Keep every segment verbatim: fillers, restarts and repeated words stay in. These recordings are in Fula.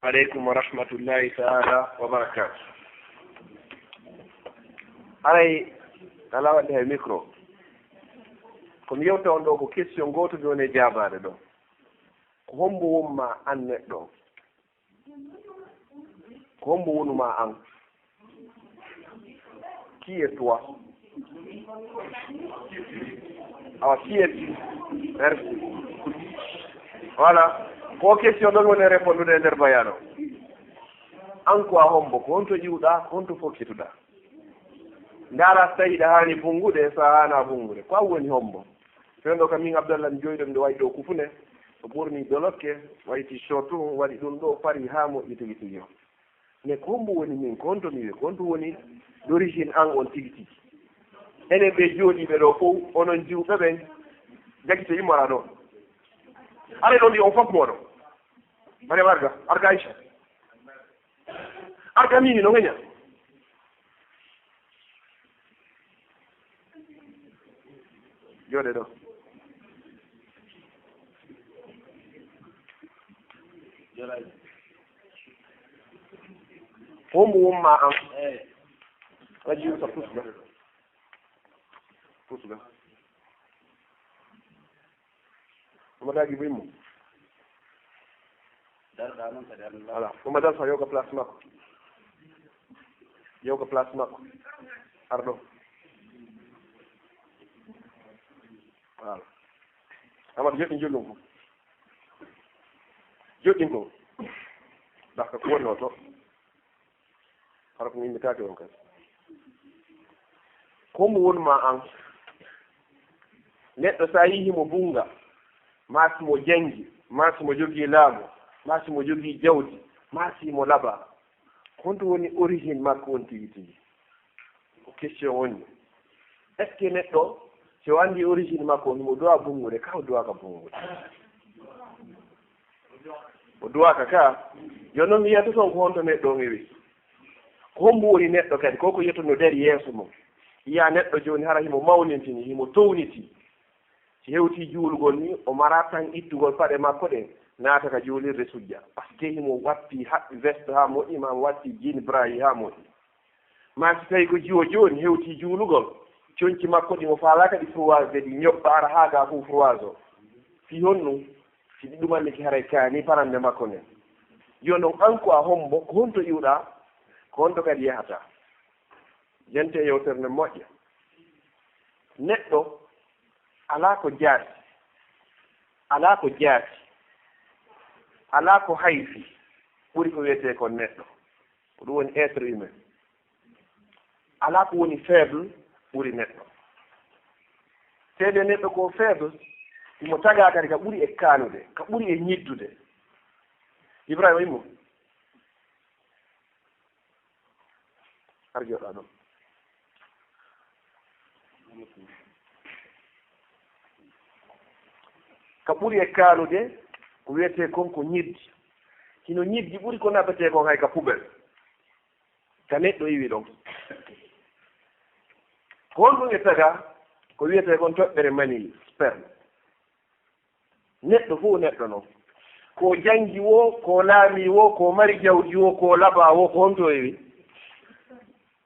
Aleykum wa rahmatullahi taala wa barakatuh. Haray, alaa waɗde hay micro. Ko mi yewta on ɗo ko question gooto mi woni e jaabaade ɗo. Ko hombo wonma an neɗɗo? Ko hombo wonuma an? Qui est toi? Awa, qui est-tu? Merci. Voilà. Ko question ɗon woni répondude e nder bayano. An ko a hombo? Ko honto iwɗa? Ko honto fokkituɗa? Ndaara so tawi ɗa haani bungude, so a haana bungude. Ko an woni hombo? Fewndo kam min Abdallah mi jooɗiɗo mi wayi ɗo kufune. O ɓorni dolokke, wayti short, waɗi ɗum ɗo, fari haa moƴƴi tigi tigi o. Mais ko hombo woni min? Ko honto mi wiye? Ko honto woni d'origine an on tigi tigi? Enen ɓe jooɗiiɓe ɗo fow, onon jiwɓe ɓen, jagite immora ɗo. Are ɗo mbi on fof moɗon. Mariam Arga, Arga Aïcha. Arga mini no ŋeña. Jooɗe ɗo. Hombo wonma an? Aji sa pusga. Pusga. Omo daagi boy mo. Darɗa noon kadi, Alla. Voilà. Omo dal fa yoga place makko. Yoga place makko. Arɗo. Voilà. Amadu, joɗɗin joɗɗin ko. Joɗɗin ko. Ndax ko wonno to. Hara ko mi immitaaki on kadi. Ko mo wonma an? Neɗɗo so a yii himo bunnga, maa si mo janngi, maa si mo jogii laamu, maa si mo jogii jawdi, maa si mo laba. Ko honto woni origine makko on tigi tigi? Ko question woni. Est-ce que neɗɗo, si o anndi origine makko, himo duwa bunngude, ka o duwaka bunngude? O duwaka ka. Yo non mi yiyata toon ko honto neɗɗo on iwi. Ko hombo woni neɗɗo kadi? Ko ko yiyata no dari yeeso mum. Yiya neɗɗo jooni hara himo mawnintini, himo towniti. Si hewti juulugol ni, o mara tan ittugol paɗe makko ɗen, naata ka juulirde sujja. Parce que himo watti haɓɓi veste haa moƴƴi, maa mo watti jean braille haa moƴƴi. Maa si tawi ko jiwo jooni hewti juulugol, conci makko ɗi mo faalaaka ɗi froise de, ɗi ñoɓɓa ara haa ga fof froise o. Fii honɗum? Si ɗi ɗumannike haray kaani parande makko nden. Yo non an ko a hombo, ko honto iwɗa, ko honto kadi yahata? Jente yewtere nden moƴƴa. Neɗɗo alaa ko jaati, alaa ko jaati, alaa ko hayfi ɓuri ko wiyetee kon neɗɗo. Ko ɗum woni être humain. Alaa ko woni faible ɓuri neɗɗo. Seede neɗɗo ko faible, himo tagaa kadi ka ɓuri e kaanude, ka ɓuri e ñiddude. Ibrahima, immo. Har joɗɗa ɗon. Ka ɓuri e kaanude, ko wiyetee kon ko ñiddi. Hino ñiddi ɓuri ko naɓetee kon hay ka poubelle. Ka neɗɗo iwi ɗon. Ko honɗum e taga ko wiyetee kon toɓɓere mani, sperme? Neɗɗo fof neɗɗo non. Ko janngi wo, ko laami wo, ko mari jawdi wo, ko laba wo, ko honto o iwi?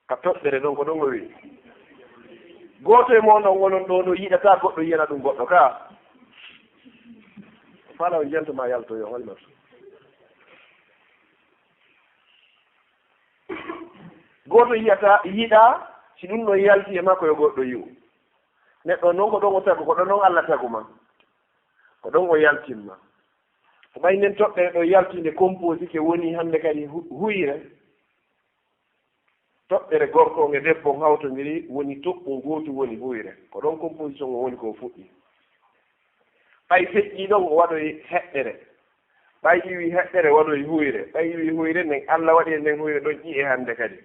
Ka toɓɓere ɗon, ko ɗon o iwi. Gooto e mon ɗon, onon ɗo, no yiɗata goɗɗo yiyana ɗum goɗɗo ka. Fala o jento ma yalto yo holmat. Gooto yiyata, yiɗa, si ɗum ɗon yalti e makko yo goɗɗo yi'u. Neɗɗo non ko ɗon o tagu, ko ɗon non Alla tagu ma. Ko ɗon o yaltin ma. Ko ɓay nden toɓɓere ɗo yaltinde composé ke woni hannde kadi hu-, huyre. Toɓɓere gorko on e debbo on hawtondiri woni toɓɓo gootu woni huyre. Ko ɗon composition o woni ko fuɗɗi. Ɓay feƴƴi ɗon o waɗoy heɗɗere. Ɓay iwi heɗɗere waɗoy huyre. Ɓay iwi huyre nden Alla waɗi e nden huyre ɗon ƴi'e hannde kadi.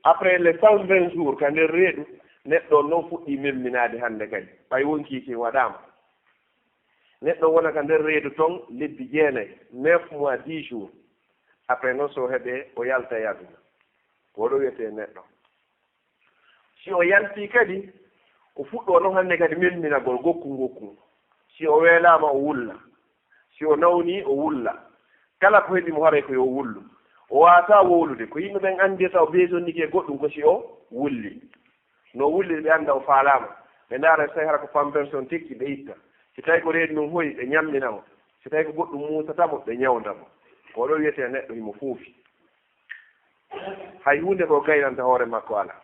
Après les cent vingt jours ka nder reedu, neɗɗo on non fuɗɗi memminaade hannde kadi. Ɓay wonkii kin waɗaama. Neɗɗo wona ka nder reedu ton lebbi jeenay, neuf mois, dix jours. Après non, so heɓe, o yalta e aduna. Ko ɗo wiyetee neɗɗo. Si o yalti kadi, o fuɗɗo non hannde kadi memminagol gokku gokku. Si o weelaama, o wulla. Si o nawni, o wulla. Kala ko heɓi mo haray ko yo wullu. O waawataa wowlude. Ko yimɓe ɓen anndirta o beesonnike e goɗɗum ko si o wulli. No wulli ɓe annda o faalaama. Ɓe ndaara so tawi hara ko pamperson tekki ɓe itta. Si tawi ko reedu ndun hoyi ɓe ñammina mo. Si tawi ko goɗɗum muusata mo ɓe ñawnda mo. Ko ɗo wiyetee neɗɗo himo foofi. Hay huunde ko gaynanta hoore makko alaa.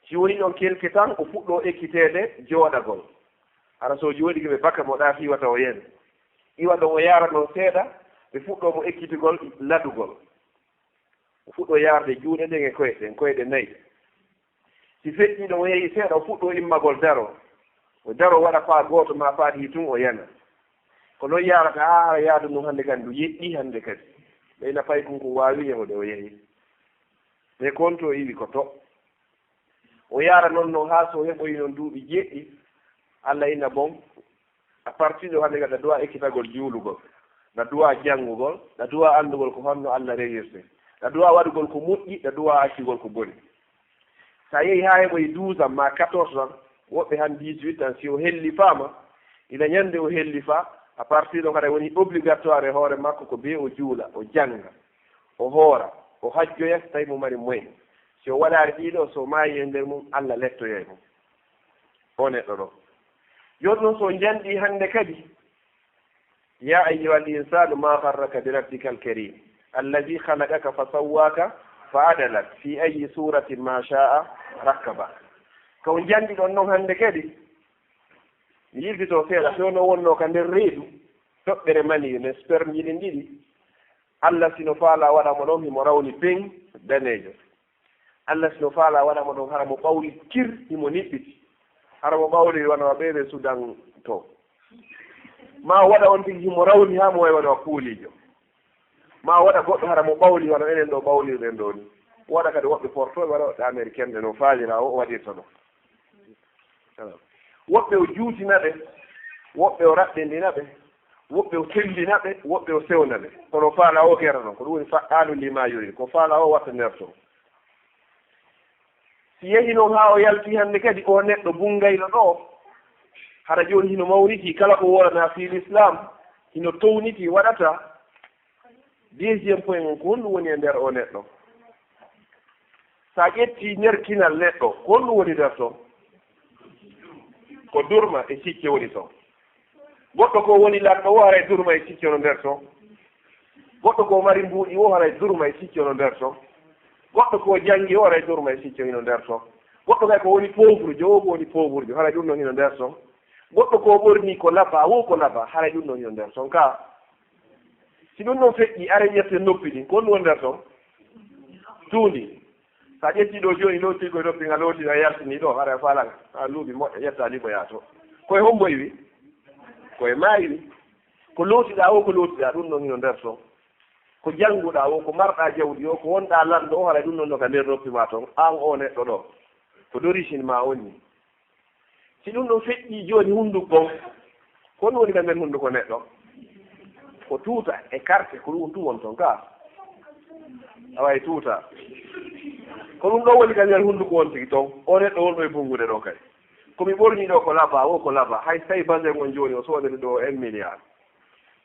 Si woni ɗon kelke tan, o fuɗɗoo ekkiteede jooɗagol. Hara so jooɗike ɓe baka mo ɗaa fii wata o yene. Iwa ɗon o yaara ɗon seeɗa, ɓe fuɗɗoo mo ekkitigol ladugol. O fuɗɗoo yaarde juuɗe ɗen e koyɗe ɗen, koyɗe nayi. Si feƴƴii ɗon o yehi seeɗa, o fuɗɗoo immagol daro. O daro waɗa faa gooto maa faa ɗiɗi tun o yana. Ko non yaarata haa hara yaadu ndun hannde kadi ndu yeƴƴii hannde kadi. Ɓeyna paykun kun waawi yahude o yehi. Mais ko on to iwi ko to. O yaara non non haa so heɓoyi non duuɓi jeeɗiɗi. Alla inna bon. A partir de hannde kadi a duwa ekkitagol juulugol. Na duwa janngugol. Na duwa anndugol ko honno Alla rewirte. Na duwa waɗugol ko moƴƴi. Na duwa accugol ko boni. So a yehi haa heɓoyi douze ans maa quatorze ans, woɓɓe han dix-huit ans, si o hellifaama, ila ñande o hellifaa, à partir de kadi woni obligatoire e hoore makko ko bee o juula, o jannga, o hoora, o hajjoya so tawi mo mari moyen. Si o waɗaali ɗii ɗoo, so o maayi e nder mum, Alla lettoyay mo. O neɗɗo ɗoo. Jooni noon so o janɗii hannde kadi, يا أيها الإنسان ما غرك بربك الكريم الذي خلقك فسواك فعدلك في أي صورة ما شاء ركبك. Ko on janɗi ɗon non hannde kadi, mi yiltito seeɗa, so no wonno ka nder reedu, toɓɓere mani, ne sperme ji ɗin ɗiɗi, Alla sino faala waɗa mo ɗon, himo rawni peng daneejo. Alla sino faala waɗa mo ɗon, hara mo ɓawli kir, himo niɓɓiti. Hara mo ɓawli wano a ɓeɓe Sudan to. Ma o waɗa on tigi himo rawni haa mo wayi wano a kuuliijo. Ma o waɗa goɗɗo hara mo ɓawli wano enen ɗo ɓawlirɗen ɗo ni. O waɗa kadi woɓɓe portooɓe, waɗa woɓɓe américain ɓe no faalira o, o waɗirta ɗo. Woɓɓe o juutina ɓe, woɓɓe o raɓɓindina ɓe, woɓɓe o tellina ɓe, woɓɓe o sewna ɓe. Kono faala o gera ɗon, ko ɗum woni fa'aalu lima yuri. Ko faala o watta nder to. Si yehi noon haa o yalti hannde kadi, o neɗɗo bunngayɗo ɗo, hara jooni hino mawnitii kala ko woolanaa fii Lislaam, hino townitii waɗata. Deuxième point on, ko honɗum woni e nder o neɗɗo? So a ƴettii nder kinal neɗɗo, ko honɗum woni nder ton? Ko durma e sicce woni ton. Goɗɗo ko woni lanɗo o, haray durma e sicce no nder ton. Goɗɗo ko mari mbuuɗi o, haray durma e sicce no nder ton. Goɗɗo ko janngi o, haray durma e sicce hino nder ton. Goɗɗo kay ko woni pauvre jo o, ko woni pauvre jo, haray ɗum ɗon hino nder ton. Goɗɗo ko ɓorni ko laba o, ko laba, haray ɗum ɗon hino nder ton ka. Si ɗum ɗon feƴƴi, are ƴette noppi ɗin, ko honɗum woni nder ton? Tuundi. So a ƴetti ɗo jooni, looti koye noppi, nga looti, a yaltini ɗo, haray a faalaa, a luuɓi moƴƴa, ƴetta liɓoyaa to. Koye hombo iwi? Koye maa iwi. Ko lootiɗaa o, ko lootiɗaa ɗum ɗon hino nder ton. Ko jannguɗaa o, ko marɗaa jawdi o, ko wonɗaa lanɗo o, haray ɗum ɗon no ka nder noppi maa ton. Aan o neɗɗo ɗo, ko d'origine maa on ni. Si ɗum ɗon feƴƴii jooni hunnduko on, ko honɗum woni ka nder hunnduko neɗɗo? Ko tuuta e karte, ko ɗum tun won ton ka. Awa e tuuta. Ko ɗum ɗon woni ka nder hunnduko on tigi ton. O neɗɗo wonɗo e bunngude ɗo kay. Ko mi ɓorni ɗo ko laba, o ko laba. Hay so tawi basen on jooni o soodani ɗo un milliard.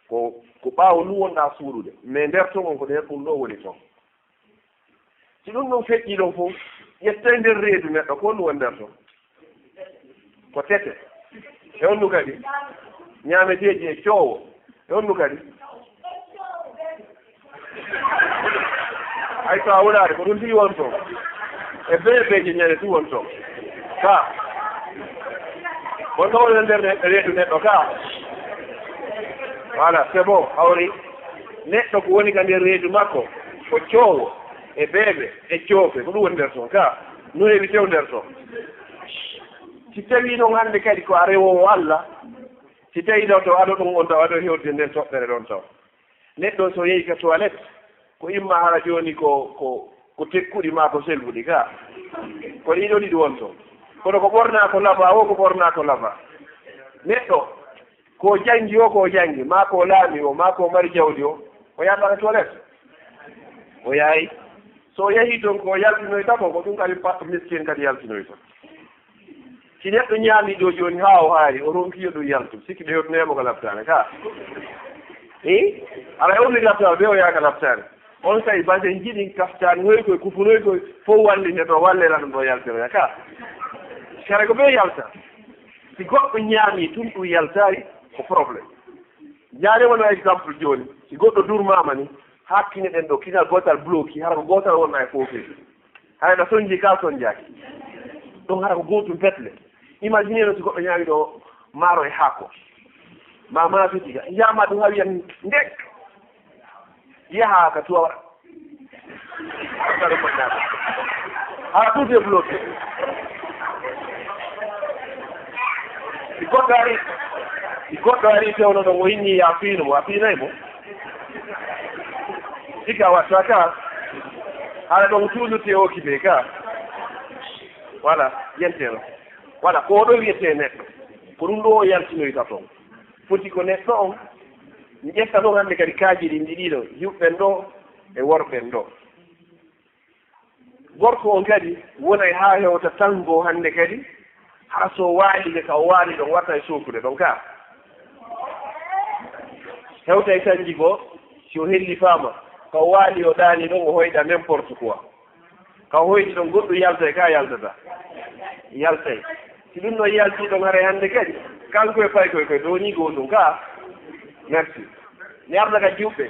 Ko, ko ɓaawo ɗum wonɗaa suuɗude. Mais nder ton on ko nder ɗum ɗo woni ton. Si ɗum ɗon feƴƴii ɗon fof, ƴettee nder reedu neɗɗo, ko honɗum woni nder ton? Ko tete. E honɗum kadi? Ñaameteeji e coowo. E honɗum kadi? Hay so a wulaade, ko ɗum tigi won ton. E beebeeji ñande tun won ton. Ka. Won ko woni nder ne-, reedu neɗɗo ka. Voilà, c'est bon, hawri. Neɗɗo ko woni ka nder reedu makko, ko coowo, e beebe, e coofe, ko ɗum woni nder ton ka. No heewi tew nder ton. Si tawii noon hannde kadi ko a rewoowo Alla, si tawii ɗo to aɗo ɗum on taw, aɗo hewde nden toɓɓere ɗon taw. Neɗɗo so yehi ka toilette, ko imma hara jooni ko, ko, ko tekkuɗi maa ko selbuɗi ka. Ko ɗiɗo ɗiɗi won ton. Kono ko ɓornaa ko laba, o ko ɓornaa ko laba. Neɗɗo, ko janngi o, ko janngi, maa ko laami o, maa ko mari jawdi o, o yaha ka toilette? O yahay. So o yahii ton ko yaltinoyta ko, ko ɗum kadi pa-, miskin kadi yaltinoyta. Si neɗɗo ñaami ɗo jooni haa o haari, o ronki yo ɗum yaltu, sikki ɓe yotnee mo ka laptaane ka. E? Aɗa ewni laptaare, ɓe o yaaka laptaare. On tawi basen jiɗi kaftaani hoy koy, kufunoy koy, fof wallite ɗo, wallela ɗum ɗo yaltiroya ka. Kare ko ɓe yalta. Si goɗɗo ñaami tun ɗum yaltaari, ko problème. Jaare wano exemple jooni, si goɗɗo durmaama ni, hakkine ɗen ɗo, kinal gootal bloki, hara ko gootal wonna e foofeeji. Hay no sonji ka sonjaaki. Ɗon hara ko gootum petle. Imagine no si goɗɗo ñaami ɗo maaro e haako. Ma ma fiti ka. Yaama ɗum hawi yan ndek. Yaha ka tuwa waɗa. Hara tout est bloqué. Si goɗɗo ari, si goɗɗo ari fewno ɗon o inni ya fiino mo, a fiinay mo. Sika watta ka. Hara ɗon toujours te occupé ka. Voilà, yenteno. Voilà, ko ɗo wiyete neɗɗo. Ko ɗum ɗo o yaltinoyta toon. Foti ko neɗɗo on. Mi ƴetta ɗon hannde kadi kaaji ɗin ɗiɗi ɗo, yuɓɓen ɗo e worɓen ɗo. Gorko on kadi wonay haa hewta tan goo hannde kadi, haa so waali ka o waali ɗon watta e sookude ɗon ka. Hewtay sanji goo, si o hellifaama, ka o waali o ɗaani ɗon o hoyɗa n'importe quoi. Ka hoyɗi ɗon goɗɗo yaltay, ka yaltata. Yaltay. Si ɗum ɗon yalti ɗon haray hannde kadi, kanko e paykoy koy ɗo ni gootum ka. Merci. Mi arda ka juɓɓe.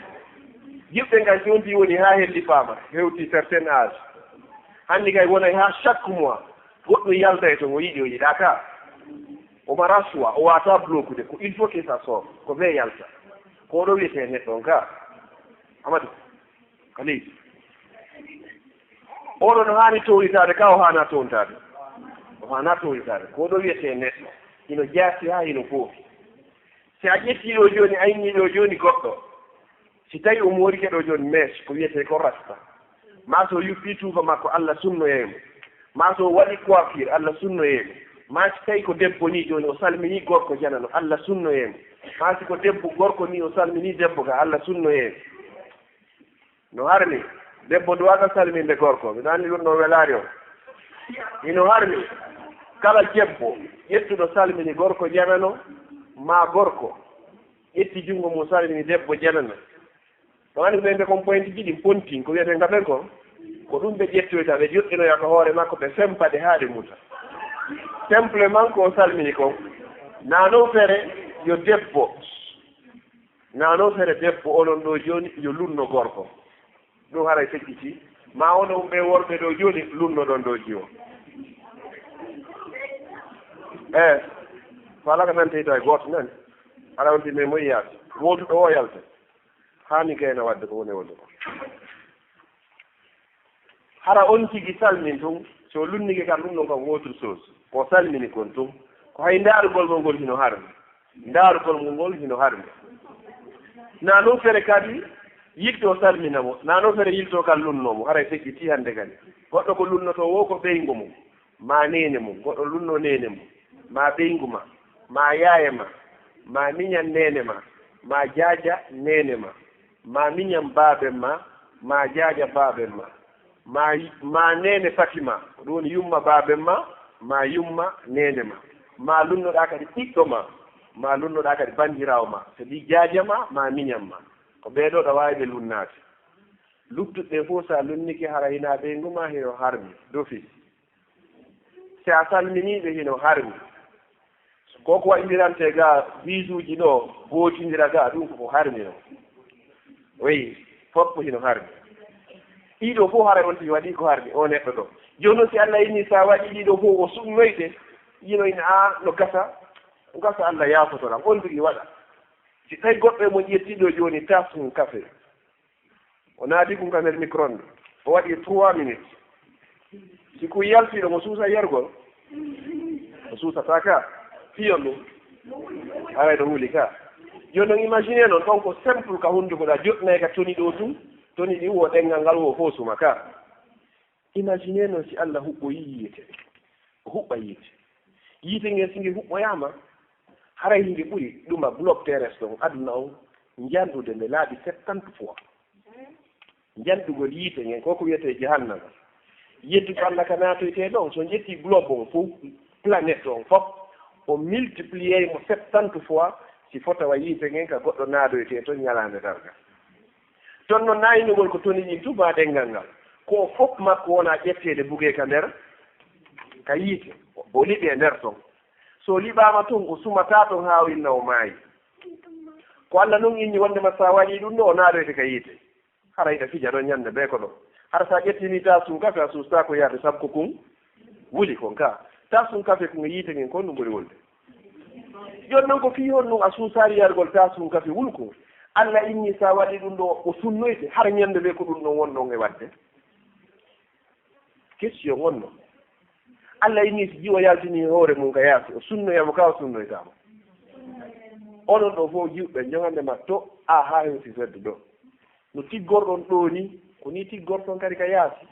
Juɓɓe kan jonti woni haa helli faama, hewti certain âge. Hannde kay wonay haa chaque mois, goɗɗo yaltay to mo yiɗi o yiɗa ka. O mara choix, o wata bloqué de, ko il faut que ça sorte, ko ɓe yalta. Ko ɗo wiyete neɗɗo on ka. Amadou. Ka leydi. Oɗo no haani towlitaade, ka o haana towntaade. O haana towlitaade. Ko ɗo wiyetee neɗɗo. Hino jaasi haa hino foofi. Si a ƴettii ɗo jooni, a innii ɗo jooni goɗɗo. Si tawi o moorike ɗo jooni mèche, ko wiyetee ko rasta. Maa so yuppii tuuba makko, Alla sunnoyee mo. Maa so waɗi coiffure, Alla sunnoyee mo. Maa si tawi ko debbo nii jooni, o salminii gorko janano, Alla sunnoyee mo. Maa si ko debbo gorko nii, o salminii debbo ka, Alla sunnoyee mo. No harmi, debbo duwata salminde gorko, miɗo anndi ɗum no welaari on. Hino harmi, kala debbo ƴettuɗo salmini gorko janano, maa gorko ƴetti junngo mum salmini debbo janano. Ɗo anndi ɓe mbiya kon pointi ɗiɗi pontin, ko wiyeten ka ɓen kon, ko ɗum ɓe ƴettoyta, ɓe joɗɗinoya ka hoore makko, ɓe sempa ɗe haa ɗe muta. Simplement ko o salmini kon, na non fere yo debbo Na non fere debbo onon ɗo jooni yo lunno gorko. Ɗum haray feƴƴiti. Ma onon ɓe worɓe ɗo jooni lunno ɗon ɗo jiwo. Eh, falaka nante hito hay gooto nani. Aɗa on timme moy yaade. Wooduɗo o yalta. Haani gayna wadde ko woni wonde ko. Hara on tigi salmin tun, so lunnike kan ɗum ɗon kan wootur soos. Ko salmini kon tun. Ko hay ndaarugol mo ngol hino harmi. Ndaarugol mo ngol hino harmi. Na non fere kadi yilto salmina mo. Na non fere yilto kan lunno mo. Haray feƴƴiti hannde kadi. Goɗɗo ko lunnoto wo ko ɓeyngu mum. Ma neene mum. Goɗɗo lunno neene mum. Ma ɓeyngu ma. Ma yaaye ma. Ma miñan neene ma. Ma jaaja neene ma. Ma miñan baaben ma. Ma jaaja baaben ma. Ma, ma neene Fatima, ko ɗum woni yumma baaben ma, ma yumma neene ma. Ma lunnoɗaa kadi ɓiɗɗo ma, ma lunnoɗaa kadi banndiraawo ma. So ɗi jaaja ma, ma miñan ma. Ko ɓee ɗoo ɗa waawi ɓe lunnaade. Luttuɓe ɓee fof, so a lunnike, hara hinaa ɓeyngu ma, hino harmi, d'office. Si a salminii ɓe, hino harmi. Ko ko waɗindirante ga bisuuji ɗo, gootindira ga, ɗum ko ko harmi ɗo. Oui, fof ko hino harmi. Ɗiɗo fof haray on tigi waɗi ko harmi, o neɗɗo ɗo. Jooni noon si Allah inni sa waɗi ɗiɗo fof o suɓnoyte, yino ina a no gasa, gasa Allah yaafotoram, on tigi waɗa. Si tawi goɗɗo e mon ƴetti ɗo jooni tas mum kafe, o naati ɗum ka nder micro-onde. O waɗi trois minutes. Si ko yaltiiɗo mo suusa yargol, o suusata ka. Fiyon ɗum. Aray ɗo wuli ka. Jooni noon imagine noon, ɗon ko simple ka hunnduko ɗa joɗnay ka toni ɗo tun. Toni ɗi wo ɗenngal ngal wo fof suma ka. Imagine noon si Allah huɓɓoyi yiite. O huɓɓa yiite. Yiite ngen si nge huɓɓoyaama, haray nge ɓuri ɗuma globe terrestre on, aduna on, njanɗude nde laabi septante fois. Njanɗugol yiite ngen, ko ko wiyetee jahannama. Yettude Allah ka naatoytee ɗon, so njettii globe on fof, planète on fof, o multiplier mo septante fois, Si fotawa yiite ngen ka goɗɗo naadoytee ton ñalaande darngal. Ton non naayinugol ko toni ɗin tuma ɗenngal ngal. Ko fof makko wona ƴetteede bugee ka nder ka yiite. O liɓi e nder ton. So liɓaama ton, o sumataa ton haa o inna o maayi. Ko Alla non inni wonndema sa waɗii ɗum ɗo, o naadoyte ka yiite. Hara hiɗa fija ɗon ñande bee ko ɗo. Hara sa ƴettini taasum kafe a suustaako yarde sabu ko kun wuli kon ka. Taasum kafe kun e yiite ngen kon ɗum ɓuri wulde. Jooni non ko fii honɗum a suusaali yargol taasum kafe wulkun? Alla inni sa waɗi ɗum ɗo o sunnoyte, hara ñande bee ko ɗum ɗon wonɗon e waɗde? Question wonno. Alla inni si jiwo yaltini hoore mum ka yaasi, o sunnoya mo ka o sunnoytaa mo. Onon ɗo fof jiwɓe, jogande ma to a haa hewti fedde ɗo. No tiggorɗon ɗo ni, ko ni tiggorton kadi ka yaasi.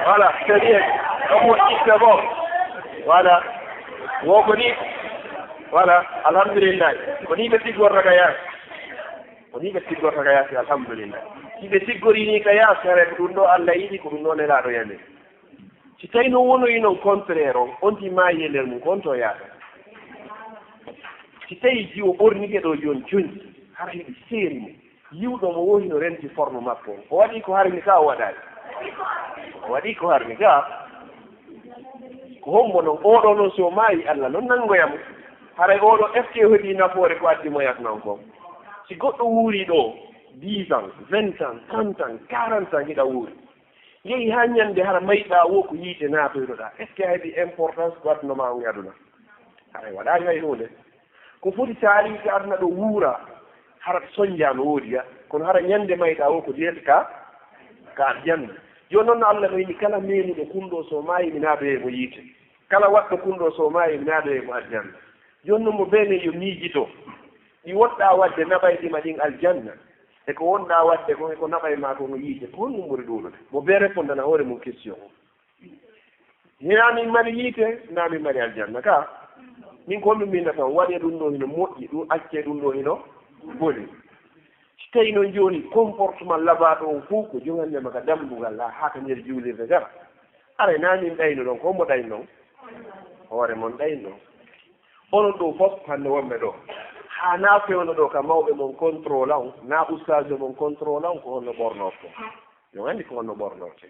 Voilà, c'est bien. Comme on dit, c'est bon. Voilà. Wo ko ni. Voilà, alhamdulillah. Ko ni ɓe tiggorta ka yaasi. Ko ni ɓe tiggorta ka yaasi, alhamdulillah. Si ɓe tiggori ni ka yaasi, hare ko ɗum ɗo Allah yiɗi, ko ɗum ɗo Nelaaɗo yamiri. Si tawi noon wonoyi noon contraire on, on ti maayi e nder mum, ko on to yaata. Si tawi jiwo ɓornike ɗo jooni joñji, hara hiɗi seeri mo. Yiwɗo mo wo hino renti forme makko on. O waɗi ko harmi ka o waɗaali. O waɗi ko harmi ka. Ko hombo noon? Oɗo noon so maayi, Allah noon nanngoya mo. Haray oɗo est-ce que o heɓi nafoore ko addi mo yatnon kon? Si goɗɗo wuuri ɗo, dix ans, vingt ans, trente ans, quarante ans hiɗa wuuri. Yehi haa ñande hara mayɗa wo ko yiite naatoytoɗa. Est-ce que a heɓi importance ko adduno ma on e aduna? Haray waɗaani hay huunde. Ko foti so a arii ka aduna ɗo wuura, hara soñja no woodi ga. Kono hara ñande mayɗa wo ko direct ka, ka aljanna. Jooni noon no Allah no inni kala meenuɗo kunɗo so maayi mi naatoye mo yiite. Kala waɗɗo kunɗo so maayi mi naatoye mo aljanna. Jooni noon mo bene yo miijito. Ɗi wonɗa waɗde naɓay ɗima ɗin aljanna. E ko wonɗa waɗde kon e ko naɓay ma kon yiite. Ko honɗum ɓuri ɗuuɗude? Mo bee répondana hoore mum question o. Hinaa min mari yiite, naa min mari aljanna ka. Min ko honɗum min nata on? Waɗee ɗum ɗo hino moƴƴi, ɗum accee ɗum ɗo hino boni. Si tawi noon jooni comportement labaaɗo on fof ko jogannde ma ka dambugal haa, haa ka nder juulirde gara. Aray naa min ɗayno ɗon, ko hombo ɗayno ɗon? Hoore mon ɗayno ɗon. Onon ɗo fof hannde wonɓe ɗo. Haa naa fewndo ɗo ka mawɓe mon contrôle on, naa ustaajo mon contrôle on, ko honno ɓornorto. Yo anndi ko honno ɓornorte.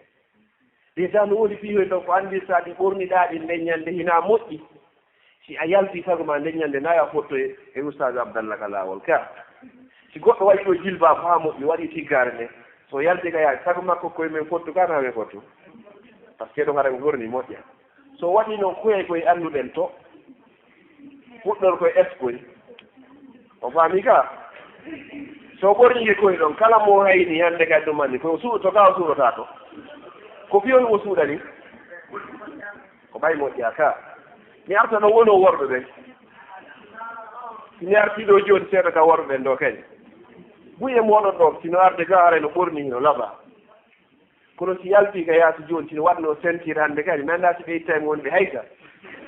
Déjà no woodi piihoy ɗon ko anndirta ɗi ɓorniɗaa ɗin nden ñande hinaa moƴƴi. Si a yalti sago ma nden ñande naa yo a fotto e, e Ustaaz Abdallah ka laawol ka. Si goɗɗo waɗi ɗo jilbaab haa moƴƴi, waɗi tiggaare nde, so yalti ka yaade sago makko koye men fottu ka naa men fottu. Parce que ɗon hara ko ɓorni moƴƴa. So waɗi noon koye koye annduɗen to, fuɗɗor koye eskoy. O faami ka? So ɓornike koye ɗon, kala mo hayni hannde kadi ɗum anndi, ko suuɗo to ka o suuɗotaa to. Ko fiyoy o suuɗani? Ko ɓay moƴƴa ka. Mi arta ɗo wonoo worɓe ɓen. Si mi artii ɗo jooni seeɗa ka worɓe ɓen ɗo kadi. Buy e mooɗon ɗo, si no arde ka haray no ɓorni hino laɓa. Kono si yaltii ka yaasi jooni, si no waɗnoo sentir hannde kadi, mi anndaa si ɓe ittay mo wonde hayka.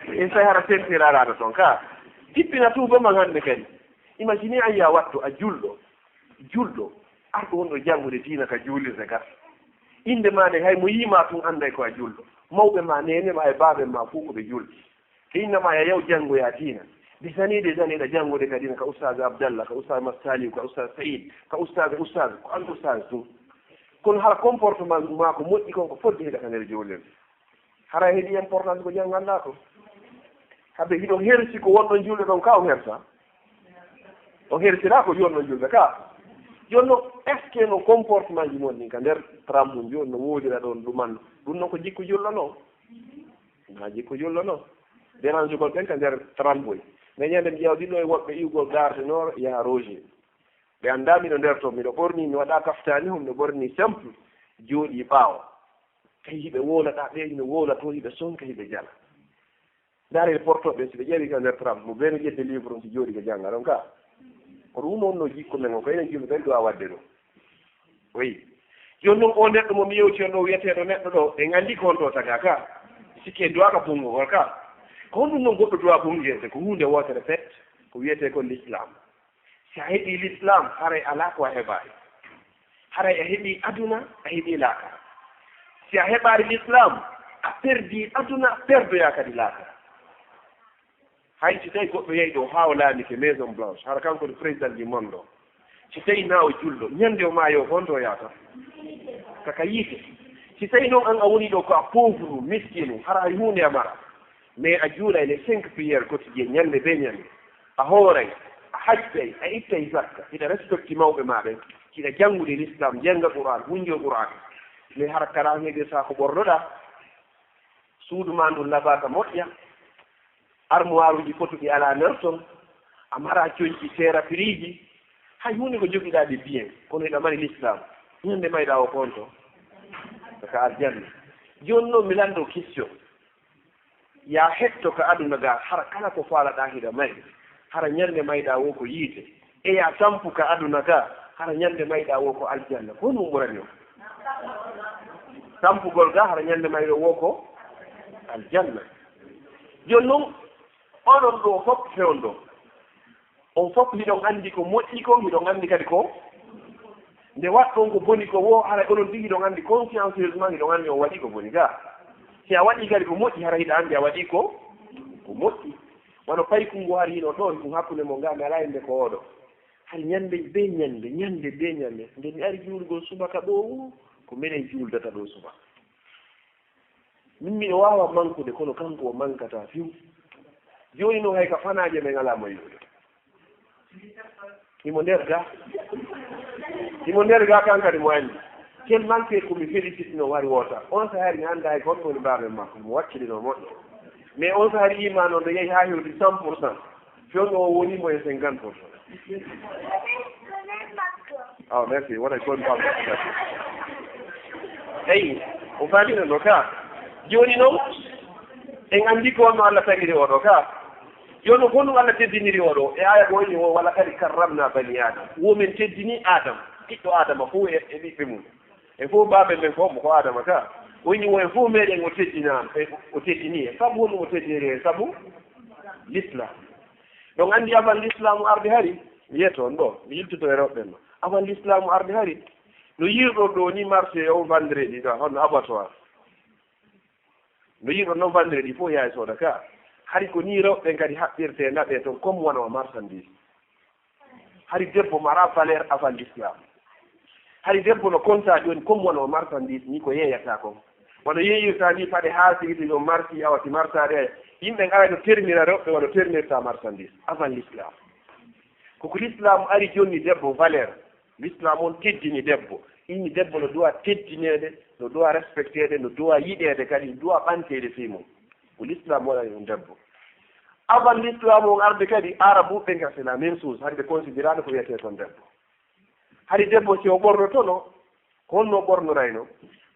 En tawi hara sentir araano toon ka. Tippina tuuba man hannde kadi. Imagine a yiya wattu a julɗo. Julɗo. Arɗo wonɗo janngude diina ka juulirde gar. Innde ma nde hay mo yii ma tun annday ko a julɗo. Mawɓe ma, neene ma e baaɓe ma fof ko ɓe julɓe. Ɓe inna ma ya yaw janngoya diina. Des années, des années ɗa janngude ka diina ka Ustaaz Abdallah, ka Ustaaz Mas Saliou, ka Ustaaz Saïd, ka Ustaaz, Ustaaz, ko an Ustaaz tun. Kono hara comportement ma ko moƴƴi kon ko fodde heɗa ka nder juulirde. Hara heɓi importance ko jannganɗa ko. Habe hiɗon hersi ko wonɗon julɓe ɗon ka o hersa. O hersira ko wonɗon julɓe ka. Jooni no, est-ce que no comportement ji mon ɗin ka nder tram mum jooni no woodira ɗon ɗuman? Ɗum noon ko jikku julɗo noon. Naa jikku julɗo noon. Dérange gol ɓen ka nder tram boy. Mais ñande mi ƴeewa ɗinɗo e woɓɓe iwgol garde nord yaha Roger. Ɓe anndaa miɗo nder to, miɗo ɓorni, mi waɗa kaftaani hum, miɗo ɓorni simple, jooɗi ɓaawo. Tawi hiɓe wowlata, ɓe hino wowla to, hiɓe sonka, hiɓe jala. Ndaare portooɓe, si ɓe ƴeewi ka nder tram, mo beno ƴedde livre on, si jooɗi ka jannga ɗon ka. Ko ɗum wonno jikku men on, ko enen julɓe ɓen ɗo a waɗde ɗo. Oui. Jooni noon, o neɗɗo mo mi yewti on ɗo, wiyeteeɗo neɗɗo ɗo, en anndi ko on ɗo taga ka. Sikke duwa ka bunngugol ka. Ko honɗum noon goɗɗo duwa bunngirde? Ko huunde wootere pet, ko wiyetee ko l'islam. Si a heɓii l'islam, haray alaa ko a heɓaali. Aray a heɓii aduna, a heɓii laakara. Si a heɓaali Lislaam, a perdii aduna, perdoyaa kadi laakara. Hay si tawi goɗɗo yahi ɗo haa o laamike Maison Blanche, hara kanko woni président du monde o. Si tawi naa o julɗo, ñande o maayo ko honto o yahata? Ka, ka yiite. Si tawi noon aan a woni ɗo ko a pauvre, miskinu, hara hay huunde a mara. Mais a juulay les cinq prières quotidiennes, ñande bee ñande. A hooray, a hajjay, a ittay zakka, hiɗa respecti mawɓe maa ɓen, hiɗa janngude Lislaam, jannga Qur'aan, hunjo Qur'aan. Mais hara kala heɓirta ko ɓornoɗaa, suudu maa ndun laɓaa ka moƴƴa, armuwaaruuji fotuɗi alaa nder ton, a maraa coñci seera piriiji, hay huunde ko jogiɗaa de bien, kono hiɗa mari Lislaam, ñande mayɗaa o ko honto? Ka aljanna. Jooni noon mi lanndoo question. Yaa hetto ka aduna ga, hara kala ko faalaɗaa hiɗa mari, hara ñande mayɗaa woo ko yiite. E yaa tampu ka aduna ga, hara ñande mayɗaa woo ko aljanna. Ko honɗum ɓurani on? Tampugol ga, hara ñande mayɗo woo ko aljanna. Jooni noon, onon ɗoo fof fewndo. On fof hiɗon anndi ko moƴƴi kon, hiɗon anndi kadi ko nde waɗɗon ko boni ko woo, haray onon tigi hiɗon anndi consciencieusement, hiɗon anndi on waɗi ko boni ga. Si a waɗi kadi ko moƴƴi, hara hiɗa anndi a waɗi ko, ko moƴƴi. Wano paykun ngu hari hino ɗon, ɗum hakkunde mon ga, mi alaa e nde ko oɗo. Hari ñande be ñande, ñande be ñande, nde mi ari juulgol subaka ɗoo, ko minen juuldata ɗoo subaka. Min miɗo waawa mankude, kono kanko o mankataa few. Jooni noon hay ka fanaaje men alaa mo yi'ude. Himo nder ga. Himo nder ga, kan kadi mo anndi. Tellement que ko mi félicite no wari woota. On saa'i hari mi anndaa hay ko honɗum woni baamen makko. Mo wakkilino moƴƴo. Mais on saa'i hari iimaan on nde yehi haa hewti cent pour cent. Fewndo o woni mo e cinquante pour cent. Oh, merci. What a good papa. Eyi, o faamino no ka. Jooni noon, en anndi ko honno Allah tagiri oɗo ka. Jooni noon, ko honɗum Allah teddiniri oɗo? E aaya ko woni o, "Wa laqad karramna bani Adam." Wo men teddini Adam, ɓiɗɗo Adama fof e, e ɓiɓɓe mum. E fof baabe men ko mo ko Adama ka. O woni wo e fof meɗen o teddinaama, e o teddini en. Sabu honɗum o teddiniri en? Sabu Lislaam. Ɗon anndi avant Lislaamu arde hari, mi yeto on ɗo, mi yiltito e rewɓe ɓen ɗo. Avant Lislaamu arde hari, no yi'irɗon ɗo ni marché o vendredi ɗo, hono abattoir. No yi'irɗon noon vendredi fof yaha e sooda ka. Hari ko ni rewɓe ɓen kadi haɓɓirte naɓe toon comme wano marchandise. Hari debbo mara valeur avant Lislaam. Hari debbo no konta jooni comme wano marchandise ni ko yeeyata kon. Wano yeeyirta ni paɗe haa sigi to yo marsi, awa si marsaade, yimɓe ngaray no termira rewɓe wano termirta marchandise avant Lislaam. Ko ko Lislaam ari jonni debbo valeur. Lislaam on teddini debbo. Inni debbo no duwa teddineede, no duwa respecteede, no duwa yiɗeede kadi, no duwa ɓanteede fii mum. Ko Lislaam waɗani ɗum debbo. Avant Lislaam on arde kadi, Arabuɓe ɓen ka c'est la même chose. Hari ɓe considérano ko wiyetee kon debbo. Hari debbo si o ɓornotono, ko honno ɓornorayno?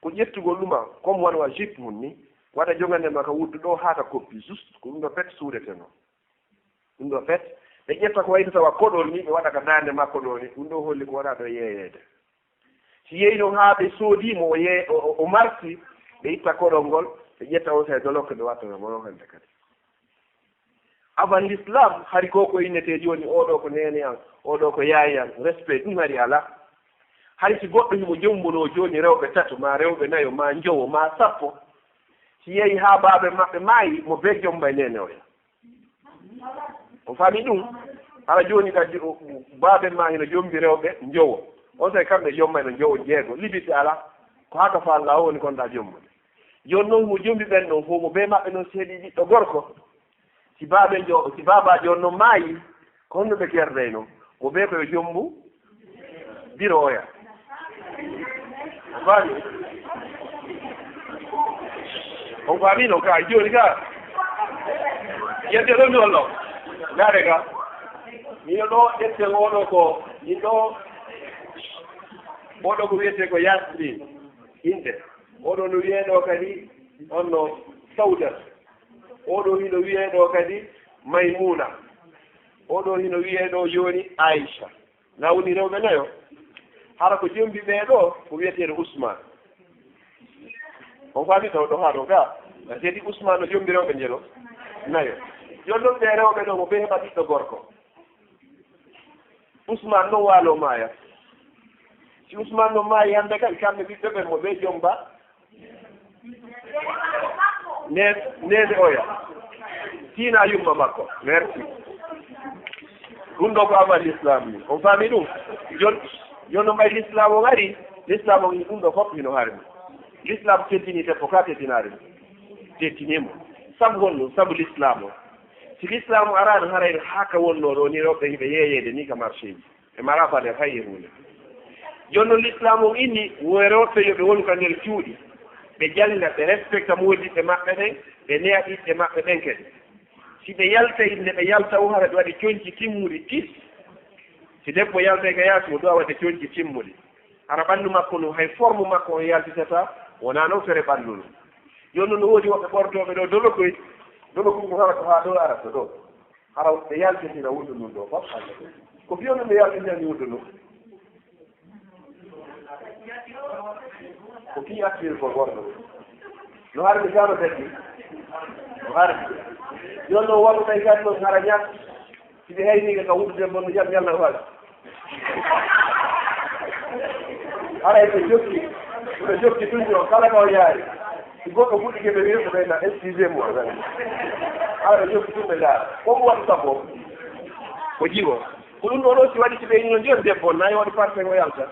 Ko ƴettugol ɗuma, comme wano a jupe mum ni, waɗa jogande ma ka wuddu ɗo haa ka koppi, juste ko ɗum ɗo pet suuɗeteno. Ɗum ɗo pet, ɓe ƴetta ko wayi no tawa koɗol ni, ɓe waɗa ka daande makko ɗo ni, ɗum ɗo holli ko waɗa ɗo yeeyeede. Si yehi noon haa ɓe soodii mo, o yee-, o, o, o marsi, ɓe itta koɗol ngol, ɓe ƴetta on say dolokke ɓe watta mo noon hannde kadi. Avant Lislaam, hari ko ko innetee jooni, "Oo ɗoo ko neene an, oo ɗoo ko yaaye an," respect ɗum hari alaa. Hari si goɗɗo himo jommbunoo jooni rewɓe tato, maa rewɓe nayo, maa njowo, maa sappo, si yehi haa baabe maɓɓe maayi, mo bee jommbay neene oya. On faami ɗum? Hara jooni ka jo-, baabe maa hino jommbi rewɓe njowo. On say kamɓe jommbay no njowo jeego. Libiti alaa. Ko haka faalla o woni kon ɗa jomma. Jooni noon mo jombi ɓen ɗon fof, mo bee maɓɓe noon seedi ɓiɗɗo gorko. Si baabe jo-, si baabaajo on noon maayi, ko honno ɓe kerdayno? Mo bee ko yo jombu biro oya. On faami? On faami noon ka, jooni ka. Yedde ɗon mi hollo. Ndaare ka. Mino ɗo ƴetten oɗo ko, min ɗo, oɗo ko wiyetee ko Yasmin. Innde. Oɗo no wiyee ɗo kadi, on no Sawdat. Oɗo hino wiyee ɗo kadi Maymuna. Oɗo hino wiyee ɗo jooni Aisha. Na woni rewɓe nayo. Hara ko jombi ɓee ɗo, ko wiyeteeɗo Usman. On faami taw ɗo haa ɗo ga. Na seedi Usman no jombi rewɓe njelo nayo. Jooni ɗon ɓee rewɓe ɗo, mo ɓe heɓa ɓiɗɗo gorko. Usman no waalo maaya. Si Usmaan no maayi hannde kadi, kamɓe ɓiɓɓe ɓen mo ɓe jomba. Ne-, neene oya. Tiina yumma makko. Merci. Ɗum ɗo ko amal l'islam ni. On faami ɗum? Jon-, jooni no mbayi l'islam on ari, l'islam on ɗum ɗo fof hino harmi. L'islam teddini debbo ka teddinaari mo. Teddini mo. Sabu honɗum? Sabu l'islam on. Si l'islam on araano, haray haka wonno ɗo ni, rewɓe hiɓe yeeyeede ni ka marché ji. Ɓe maraa faale fay e huunde. Jooni non, l'islam on inni, wo rewɓe yo ɓe wonu ka nder cuuɗi. Ɓe jannga, ɓe respecta moodiɓɓe maɓɓe ɓen, ɓe neya ɓiɓɓe maɓɓe ɓen kadi. Si ɓe yaltay, nde ɓe yalta o, hara ɓe waɗi conci timmuɗi tis. Si debbo yaltay ka yaasi, o duwa waɗde conci timmuɗi. Hara ɓanndu makko ndun, hay forme makko on yaltitata, wonaa non fere ɓanndu ndun. Jooni non, no woodi woɓɓe ɓortooɓe ɗo dolokoy, dolokoy ko hara ko haa ɗo arata ɗo. Hara ɓe yaltitina wuddu ndun ɗo fof hannde. Ko fii honɗum ɓe yaltinirani wuddu ndun? Ko fii accirgol worɓe. No harmi ka no beddi? No harmi. Jooni non, worɓe ɓen kadi non hara ñak. Si ɓe hayni ka wuddu debbo no jam ñalla faal. Haray ɓe jokki, ɓe jokki tun ɗo, kala ka o yaari. Si goɗɗo fuɗɗike ɓe wi'ude ɓe na, excusez-moi. Haray ɓe jokki tun ɓe ndaara. Ko ɗum waɗi sabu? Ko jiwo. Ko ɗum ɗo ɗo si waɗi si ɓe ino ndiyan debbo, na yo waɗi parfum o yalta.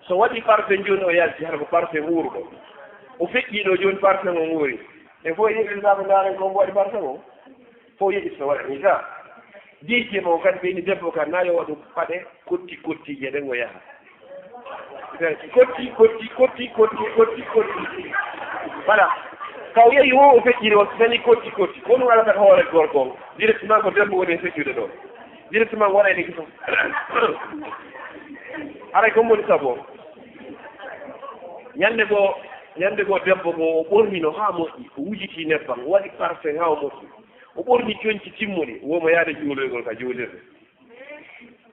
So waɗi parfum jooni o yalti, hara ko parfum wuurɗo. O feƴƴi ɗo jooni parfum o wuuri. E fof yeɗi sa ko ndaaren ko mbo waɗi parfum o. Fof yeɗi so waɗi ni ka. Diiƴe mo kadi ɓe ni debbo ka na yo waɗu paɗe kotti kotti je ɗen o yaha. Kotti, kotti, kotti, kotti, kotti, kotti. Voilà. Ka o yehi o, o feƴƴiri o, nani kotti, kotti. Ko ɗum alata ko hoore gorko on. Directement ko debbo woni e feƴƴude ɗo. Directement waɗa e ɗi ko. Haray ko woni sabu o. Ñande goo, ñande goo debbo goo o ɓornino haa moƴƴi, o wujiti nebbam, o waɗi parfum haa o moƴƴi. O ɓorni conci timmuɗi, woo mo yaade juuloygol ka juulirde.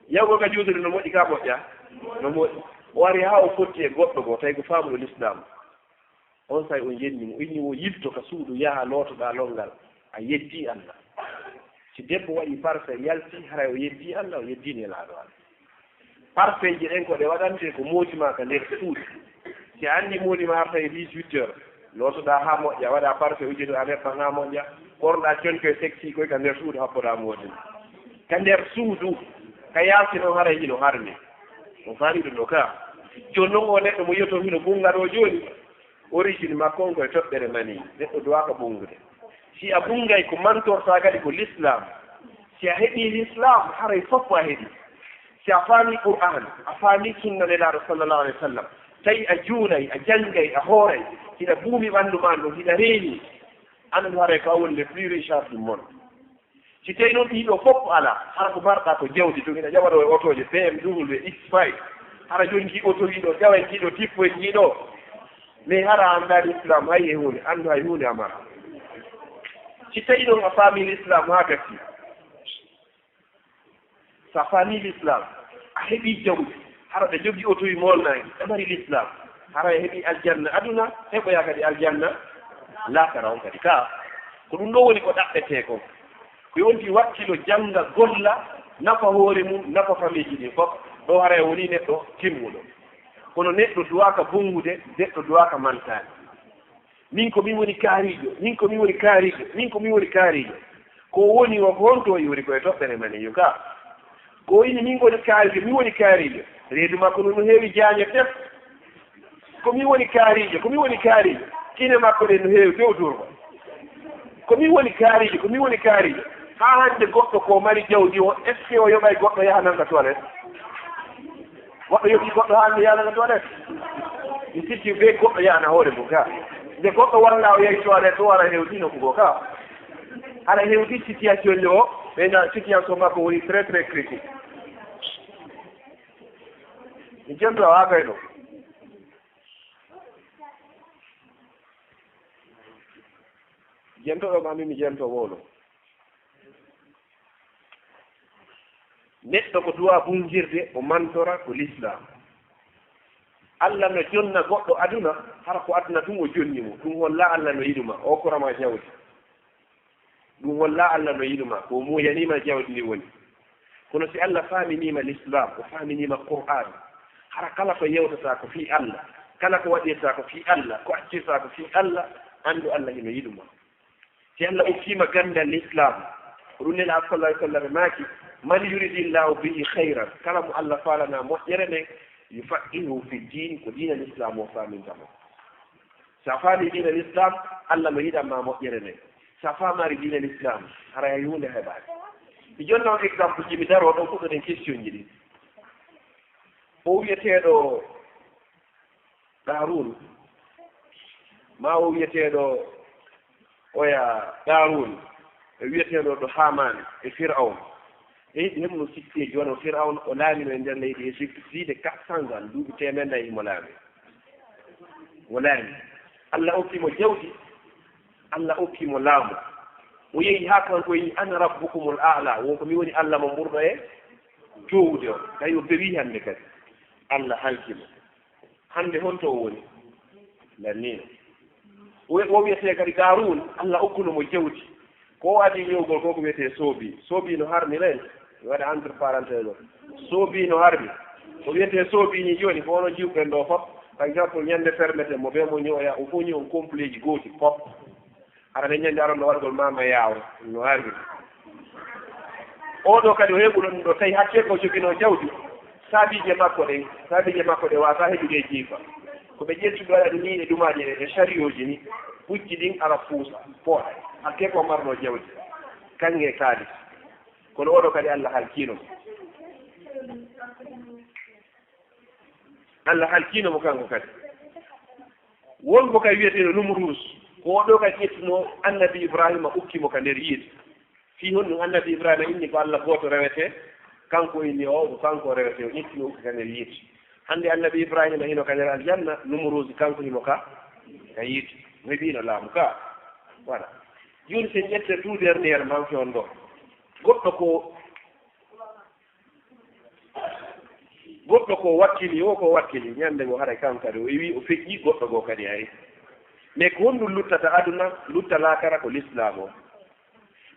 Yahgol ka juulirde no moƴƴi ka moƴƴa? No moƴƴi. O ari haa o fotti e goɗɗo goo, tawi ko faamuɗo l'islam. Onsay o yenni mo, o inni mo yilto ka suudu, yaha lootoɗaa lonngal, a yeddii Allah. Si debbo waɗi parfum yalti, haray o yeddii Allah, o yeddii Nelaaɗo Allah. Parfum ji ɗen ko ɗe waɗante ko moodi maa ka nder suudu. Si a anndi moodi maa arta e dix-huit heures, lootoɗaa haa moƴƴa, waɗaa parfum, wujjoɗaa nebbam haa moƴƴa, ɓornoɗaa conci koy sexy koy ka nder suudu, habboɗaa moodi maa. Ka nder suudu, ka yaasi non haray hino harmi. On faami ɗum ɗo ka? Jooni non o neɗɗo mo yi'oton hino bunnga ɗo jooni, origine makko on ko e toɓɓere manii. Neɗɗo duwaaka bunngude. Si a bunngay, ko mantortaa kadi ko l'islam. Si a heɓii l'islam, haray fof a heɓii. Si a faamii Qur'aan, a faamii sunna Nelaaɗo sallallahu alayhi wa sallam, tawi a juulay, a janngay, a hooray, hiɗa buumi ɓanndu maa ndun, hiɗa reeni, anndu haray ko a woni le plus riche du monde. Si tawi noon ɗii ɗoo fof alaa, hara ko marɗaa ko jawdi tun, ina ƴawa ɗoo e otooje B M W, X five, hara jooni njii oto wii ɗoo, ƴawa njii ɗoo, tippo njii ɗoo. Mais hara a anndaa l'islam hay e huunde, anndu hay huunde a maraa. Si tawi noon a faamii l'islam haa gasi, so a faamii l'islam, a heɓii jawdi, hara ɓe jogii oto wii moolnaange, ɓe mari l'islam, hara a heɓii aljanna aduna, heɓoyaa kadi aljanna laakara on kadi. Ka, ko ɗum ɗoo woni ko ɗaɓɓetee kon. Ko yonti wakkilo, jannga, golla, nafa hoore mum, nafa famiiji ɗin fof. Ɗo haray woni neɗɗo timmuɗo. Kono neɗɗo duwaaka bunngude, neɗɗo duwaaka mantaade. Min ko min woni kaariijo, min ko min woni kaariijo, min ko min woni kaariijo. Ko woni o ko honto o iwri ko e toɓɓere maniyu ka. Ko o ini min ko woni kaariijo, min woni kaariijo. Reedu makko no heewi jaañe tef. Ko min woni kaariijo, ko min woni kaariijo. Kine makko ɗen no heewi few durba. Ko min woni kaariijo, ko min woni kaariijo. Haa hannde goɗɗo ko mari jawdi o, est-ce que o yoɓay goɗɗo yaha nan ka toilette? Goɗɗo yoɓi goɗɗo haa hannde yaha nan ka toilette? Mi sikki be goɗɗo yahana hoore mum ka. Nde goɗɗo walla o yahi toilette o ara hewti nokku goo ka. Hara hewti situation o, ɓe na situation makko woni très, très critique. Mi jento haa kay ɗo. Jentoɗo ma min mi jento wolo. Neɗɗo ko duwa bunjirde, o mantora ko l'islam. Allah no jonna goɗɗo aduna, hara ko aduna tun o jonni mo. Ɗum holla Allah no yiɗuma, o okkorama jawdi. Ɗum holla Allah no yiɗuma, ko o muuyaniima jawdi ndi woni. Kono si Allah faaminii ma l'islam, o faaminii ma Qur'an, Hara kala ko yewtata ko fii Allah, kala ko waɗirta ko fii Allah, ko accirta ko fii Allah, anndu Allah hino yiɗu ma. Si Allah okkiima ganndal Lislaam, ko ɗum Nelaaɗo sallallahu alaihi wasallam maaki, "Man yuridillahu bihi khairan," kala mo Allah faalana moƴƴere nden, "yufaqqihhu fi din," ko diina Lislaam o faaminta mo. Sa faami diina Lislaam, Allah no yiɗan ma moƴƴere nden. Sa faamaari diina Lislaam, hara hay huunde heɓaani. Mi jonna on exemple ji, mi daroo ɗon, fuɗɗoɗen question ji ɗin. O wi'eteeɗo Qaaruun, maa o wi'eteeɗo oya Qaaruun, e wi'eteeɗo ɗo Haamaani e Fir'awn. E yiɗi heɓno sikkeeji, wano Fir'awn o laamino e nder leydi Egypte fii de quatre cents ans, duuɓi teemeɗɗe nayi himo laami. O laami. Allah okki mo jawdi, Allah okki mo laamu. O yehi haa kanko o wi'i, "Ana rabbukumul a'la," wo ko mi woni Allah mon ɓurɗo e toowude on. Tawi o bewii hannde kadi. Allah halki mo. Hannde honto o woni? Lanniino. O, o wi'etee kadi Qaaruun, Allah okkuno mo jawdi. Ko o adii ñëwgol ko, ko wi'etee soobi. Soobi no harmi len, mi waɗa entre parenthèse o. Soobi no harmi. Ko wi'etee soobi ni jooni, ko onon jiwɓe ɓen ɗo fof. Par exemple, ñande fermeten mo, ɓe mo ñoya, o fof ñoon complet ji gooti fof. Hara nden ñande aron no waɗugol mama yaawo, no harmi. Oo ɗoo kadi o heɓuno ɗum ɗoo, tawi hakkee ko joginoo jawdi. Saabiije makko ɗen, saabiije makko ɗe waawataa heɓude e jiifa. Ko ɓe ƴetti ɓe waɗa ɗum nii e ɗumaaji ɗe, e sariyooji ni, pucci ɗin ara puusa, pooɗa. Hakkee ko marnoo jawdi, kaŋŋe kaalis. Kono oo ɗoo kadi Allah halkiino mo. Allah halkiino mo kanko kadi. Won mo kay wi'eteeɗo Numruus, ko oo ɗoo kay ƴettuno Annabi Ibraahiima, ukki mo ka nder yiite. Fii honɗum? Annabi Ibraahiima inni ko Allah gooto rewetee, kanko inni o, ko kanko rewetee, o ƴetti mo ukki ka nder yiite. Hannde Annabi Ibraahiima hino ka nder aljanna, Numruus kanko himo ka, ka yiite. Mo heɓiino laamu ka. Voilà. Jooni sen ƴetta tout dernièrement fii on ɗoo. Goɗɗo ko Goɗɗo ko wakkili, o ko wakkili, ñande goo haray kanko kadi o iwi, o feƴƴi goɗɗo goo kadi ari. Mais ko honɗum luttata aduna, lutta laakara? Ko Lislaam o.